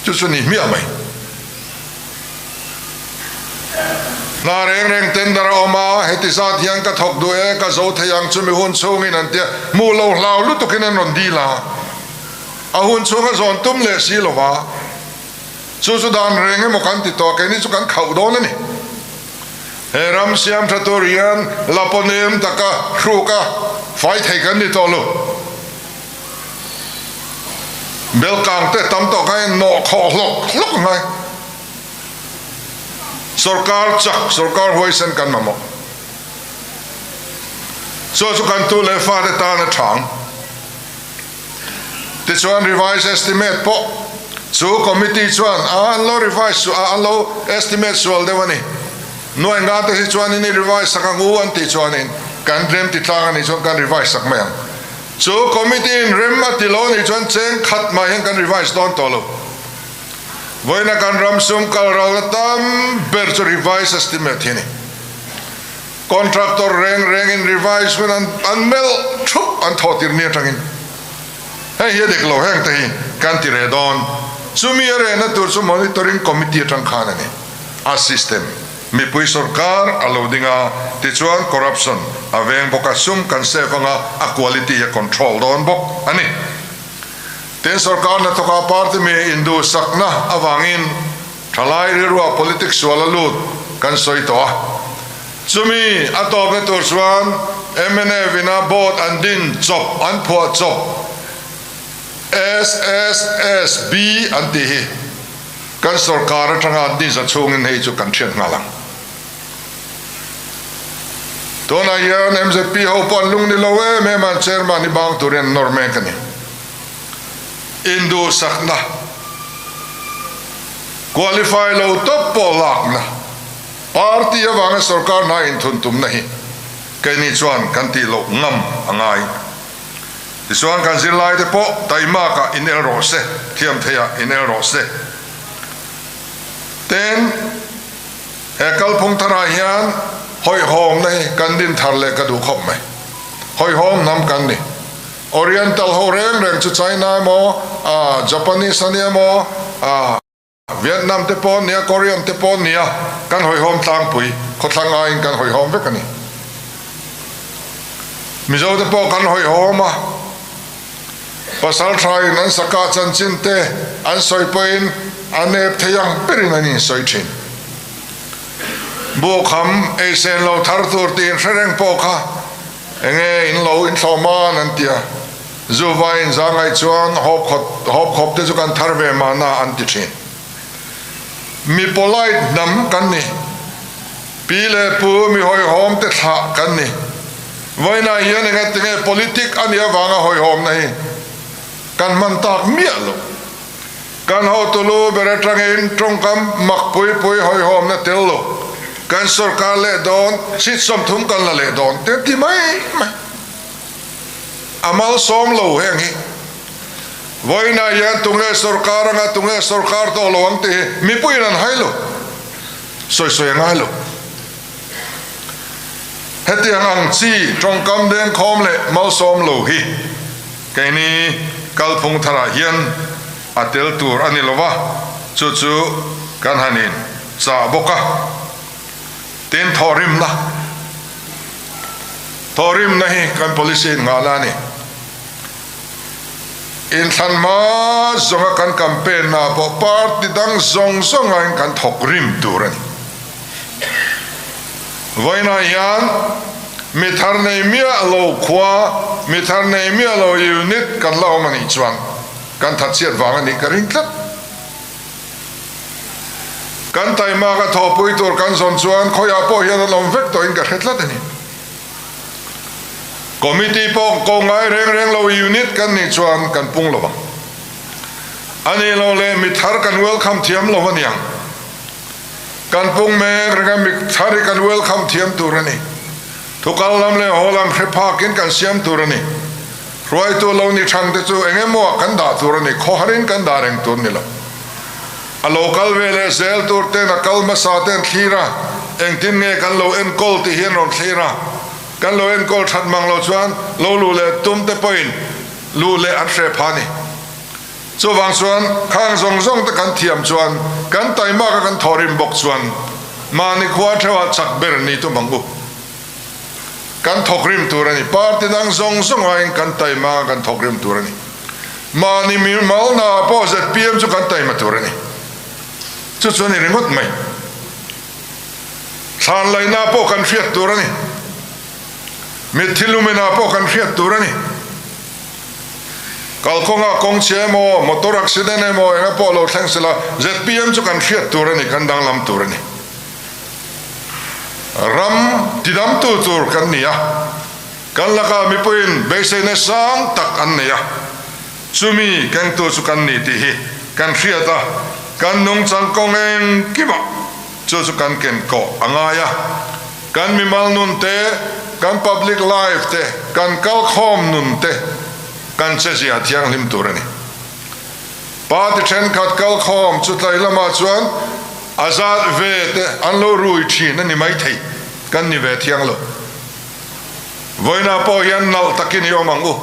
Chu chu ni hmiah mai. Hna reng reng tender a awm a, heti zat hian ka thawk duh e, ka zo thei ang chumi hun chhungin an tia, hmuh lo hlau lutukin an rawn dil a. A hun chhunga zawn tum leh si lova. Chu chu dan reng emaw kan ti tawh a, keini chu kan khauh dawn a ni. He ram siam tha tur hian lapaw nem taka hruka fai thei kan ni tawh lo. Bel kang te tam tawh kha in nawh khawh hlawk hlawk a ngai. Sorkar chak, sorkar huaisen kan mamawh. Chu chu kan tu leh fate tan a thang. Tichuan revise estimate pawh chu committee chuan a an lo revise su a, an lo estimate sual deuh a ni. Nuai nga te hi chuanin i revise sak ang u an tih chuanin kan rem ti tlang a nih chuan kan revise sak mai ang. Chu committee in rem a ti lo a nih chuan cheng khat mah hian kan revise dawn tawh lo. Vawiina kan ram sum kal ralna tam ber chu revise estimate hi a ni. Contractor reng rengin revise hun an an melh thup an thawh tir ni atangin hei hi a dik lo heng te hi kan ti reh dawn. Chumi a rehna tur chu monitoring committee atang khan a ni. A system mipui sorkar a lo ding a, tichuan corruption a veng bawk a, sum kan save anga a quality a control dawn bawk a ni. Tin sorkar hnathawka party mi induhsakna avangin Thalai rilruah politics sual a lut kan sawi tawh a, chumi a tawpna tur chuan mnf ina board an din chawp an phuah chawp SSSB an tih hi kan sorkar atanga an din za chhungin hei chu kan hriat nghal ang. Tunah hian mzp ho pawh an lung ni lo em em a, an chairman hi bang turin an nawr mek a ni. Induhsakna, qualify lo tawp pawh lakna, party avanga sorkar hna inthun tumna hi keini chuan kan tih loh ngam a ngai. Tichuan kan zirlaite pawh taimakah inel rawh se, thiam theiah inel rawh se. Tin, he kalphung tharah hian hawihhawmna hi kan din thar leh ka duh khawp mai. Hawihhawm hnam kan ni. Oriental ho reng reng chu China emaw, Japanese a nia emaw, Vietnam te pawh nia, Korean te pawh nia, kan hawihhawm tlangpui, khawthlang aiin kan hawihhawm vek a ni. Mizo te pawh kan hawihhawm a, pasal thain an sakah chanchin te an sawi pawhin a nep thei ang berin an insawi thin. Bukham eisen lo thar tur tiin hre reng pawh kha Enge in lo inthlawh man an ti a, zu vai in za ngaih chuan hawp khawp hawp khawp te chu kan thar ve mahna an ti thin. Mi polite hnam kan ni. Pi leh pu mi hawihhawm te thlah kan ni. Vawiinah hian enga tinge politic a nih avanga hawihhawmna hi kan hman tak miah lo. Kan hotu lu ber atangin tawngkam mak pui pui hawihhawmna tel lo, kan sorkar leh dawn, seat 30 kan la leh dawn te ti mai mai. A malsawm lo heng hi. Vawiinah hian tunge sorkar anga tunge sorkar tawh lo ang tih hi mipuiin an hai lo, sawi sawi a ngai lo. Hetiang ang chi tawngkam dengkhawm leh malsawm lo hi keini kalphung tharah hian a tel tur a ni lo va, chu chu kan han in chah bawk a. Tin, thawhrimna, thawhrimna hi kan policy in nghahna a ni. Inthlan hma zawnga kan campaign naah pawh party dang zawng zawngain kan thawk rim tur a ni. Vawiinah hian mi thar nei miah lo khua, mi thar nei miah lo unit kan la awm a nih chuan kan thatchhiat vang a nih ka ring tlat. Kan taimak a thawhpui tur kan zawn chuan khawiah pawh hian an awm vek tawhin ka hre tlat a ni. Committee pawh ko ngai reng reng lo unit kan nih chuan kan pung lo ang. A nih loh leh mi thar kan welcome thiam lo a niang. Kan pung mek reng a, mi thar hi kan welcome thiam tur a ni. Thukal lam leh haw lam hre phakin kan siam tur a ni. Hruaitu lo ni thang te chu eng emaw kan dah tur a ni, khawharin kan dah reng tur ni lo. A lo kal ve leh zel tur ten a kal hmasa ten thlir a, engtin nge kan lo enkawl tih hi an rawn thlir a. Kan lo enkawl that mang lo chuan lo luh leh tum te pawhin luh leh an hre pha a ni. Chuvang chuan khang zawng zawng te kan thiam chuan kan taimak a kan thawhrim bawk chuan mahni khua theuhah chak ber ni tum ang u. Kan thawkrim tur a ni. Party dang zawng zawng aiin kan taima a kan thawkrim tur a ni. Mahni mimal hnaah pawh zpm chu kan taima tur a ni. Chu chu a ni ringawt mai. Thlan laihna pawh kan hriat tur a ni. Mitthi lumina pawh kan hriat tur a ni. Kalkawnga kawng chhia emaw, motor accident emaw enga pawh lo thleng sela, zpm chu kan hriat tur a ni, kan danglam tur a ni. Ram tidamtu tur kan ni a, kan lakah mipuiin beiseina sang tak an nei a, chumi kengtu chu kan ni tih hi kan hriat a, kan nungchang kawng engkimah chu chu kan ken kawh a ngai a. Kan mimal nun te, kan public life te, kan kalkhawm nun te kan chezia thianghlim tur a ni. Party thenkhat kalkhawm chu tlai lamah chuan a zat ve te an lo rui thin a ni maithei, kan ni ve thiang lo. Vawiinah pawh hian nalh takin i awm ang u.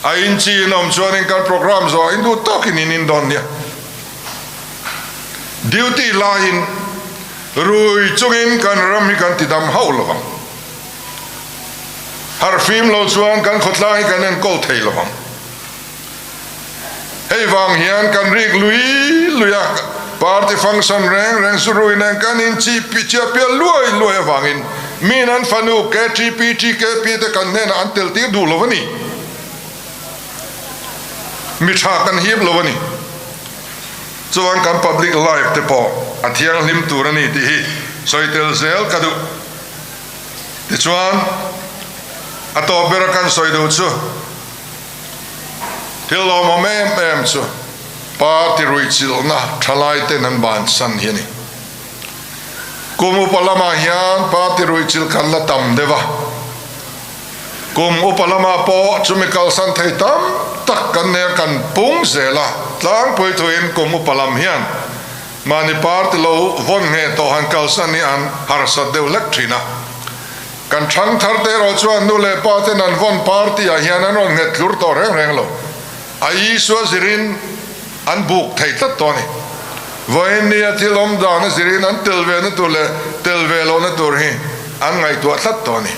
A inchi in awm chuanin kan programme zawh in duh tawkin in in dawn nia. Duty laiin rui chungin kan ram hi kan tidam hauh lo vang. Harhfim lo chuan kan khawtlang hi kan enkawl thei lo vang. Hei vang hian kan rik lui lui a, party function reng reng chu rui nen kan inchi chiah pial luai luai avangin min an fanu KTP, TKP te kan hnenah an tel tir duh lo a ni. Mi tha kan hip lo a ni. Chuan kan public life te pawh a thianghlim tur a ni tih hi sawi tel zel ka duh. Tichuan, a tawp bera kan sawi duh chu thil lawmawm em em chu party ruihchilhna thalai ten an bansan hi a ni. Kum upa lamah hian party ruihchilh kan la tam deuh a. Kum upa lamah pawh chumi kalsan thei tam tak kan nei a, kan pung zel a, tlangpui thuin kum upa lam hian mahni party lo vawn ngheh tawh han kalsan hi an harsat deuh hlek thin a. Kan thang thar te erawh chuan nu leh pa ten an vawn party ah hian an rawn nghet tlur tawh reng reng lo. A Isua zirin an buk thei tlat tawh a ni. Vawiin nia thil awm dan a zirin an tel ve na tur leh tel ve lohna tur hi an ngaihtuah tlat tawh a ni.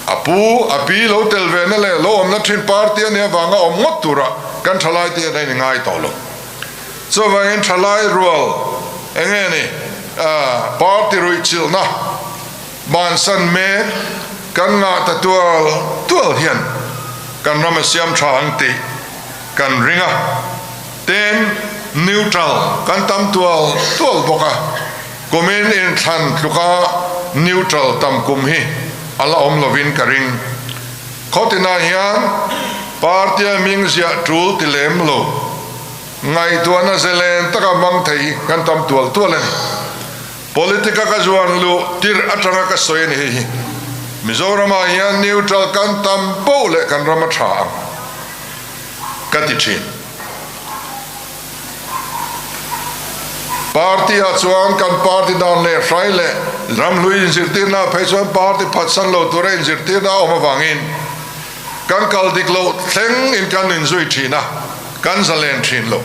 A pu, a pi lo tel ve na leh lo awmna thin party a nih avanga awm ngawt tura kan thalai te hian a inngai tawh lo. Chuvangin thalai rual eng nge ni party ruihchilhna bansan mek kan ngah ta tual tual hian kan ram a siam tha ang tih kan ring a, tin neutral kan tam tual tual bawk a. Kumin inthlan tluka neutral tam kum hi a la awm lovin ka ring. Khawtinah hian party-a hming ziah tul ti lem lo, ngaihtuahna zelen taka hmang thei kan tam tual tual a ni. Politic-a ka zuan luh tirh atanga ka sawi a ni hei hi. Mizoramah hian neutral kan tam poh leh kan ram a tha ang ka ti thin. Party ah chuan kan party dan leh hrai leh ramhlui inzirtirna ah phei chuan party phatsan lo tura inzirtirna a awm avangin kan kal dik loh thleng in kan inzui thin a, kan zalen thin lo.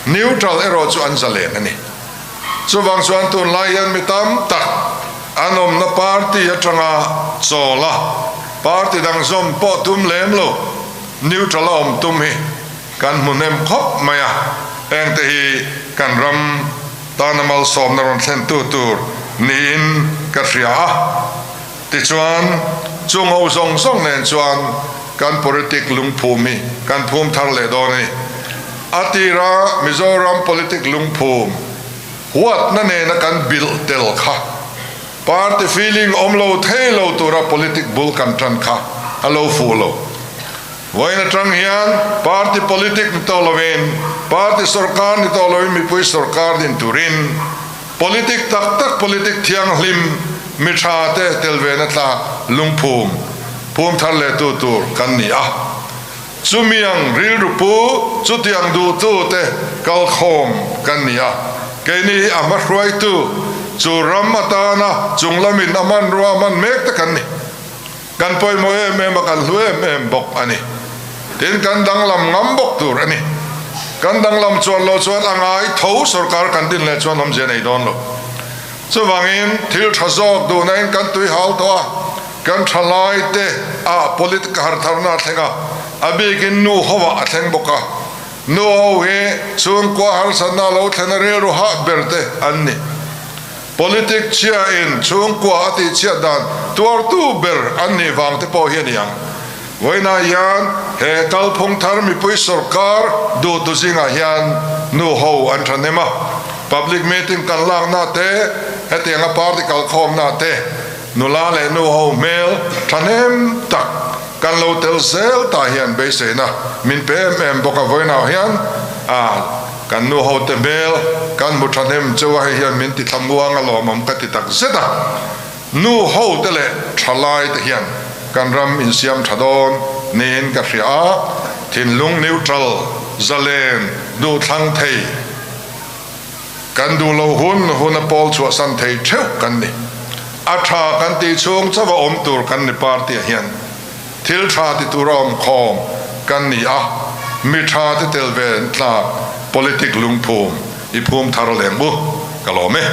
Neutral erawh chu an zalen a ni. Chuvang chuan tunlai hian mi tam tak an awmna party atanga chawl a, party dang zawm pawh tum lem lo, neutral a awm tum hi Kan hmu hnem khawp mai a, hengte hi kan ram tana malsawmna rawn thlentu tur niin ka hria a. Tichuan, chung ho zawng zawng nen chuan kan politic lungphum hi kan phum thar leh dawn a ni. A tira Mizoram politic lungphum huatna nena kan bilh tel kha party feeling awm lo thei lo tura politic bul kan tan kha a lo fuh lo. Vawiin atang hian party politic ni tawh lovin, party sorkar ni tawh lovin mipui sorkar din turin politic tak tak, politic thianghlim, mi tha te tel ve na tlak lungphum phum thar leh tu tur kan ni a. Chumi ang rilru pu, chutiang duhtu te kalkhawm kan ni a. Keini hi a hmahruaitu chu ram atana chunglamin a hmanrua a hman mek te kan ni. Kan pawimawh em em a, kan hlu em em bawk a ni. Tin, kan danglam ngam bawk tur a ni. Kan danglam chuan lo chuan a ngai tho sorkar kan din leh chuan awmzia nei dawn lo. Chuvangin thil tha zawk duhnain kan tui hal tawh a, kan tha lai te ah politic har tharna a thleng a, a bikin nu hovah a thleng bawk a. Nu ho hi chhungkua harsatna lo thlen a rilru hah ber te an ni. Politic chhia in chhungkua a tih chhiat dan tuartu ber an nih vang te pawh hi a ni ang. Vawiinah hian he kalphung thar mipui sawrkar duhtu zingah hian nu ho an thahnem a, public meeting kan lakna te, hetianga party kalkhawmna te nula leh nu ho hmel thahnem tak kan lo tel zel tah hian beiseina min pe em em bawk a. Vawiinah hian a kan nu ho te hmel kan hmu thahnem cheu a, hei hian min ti thlamuang a lawmawm ka ti tak zet a. Nu ho te leh thalai te hian kan ram insiam tha dawn niin ka hria a, thinlung neutral, zalen, duhthlang thei, kan duh lo hun hun a pawl chhuahsan thei theuh kan ni. A tha kan tih chhung chauh a awm tur kan ni party ah hian thil tha ti tura awm khawm kan ni a, mi tha te tel ve tlak politic lungphum i phum thar leng u ka lawm e.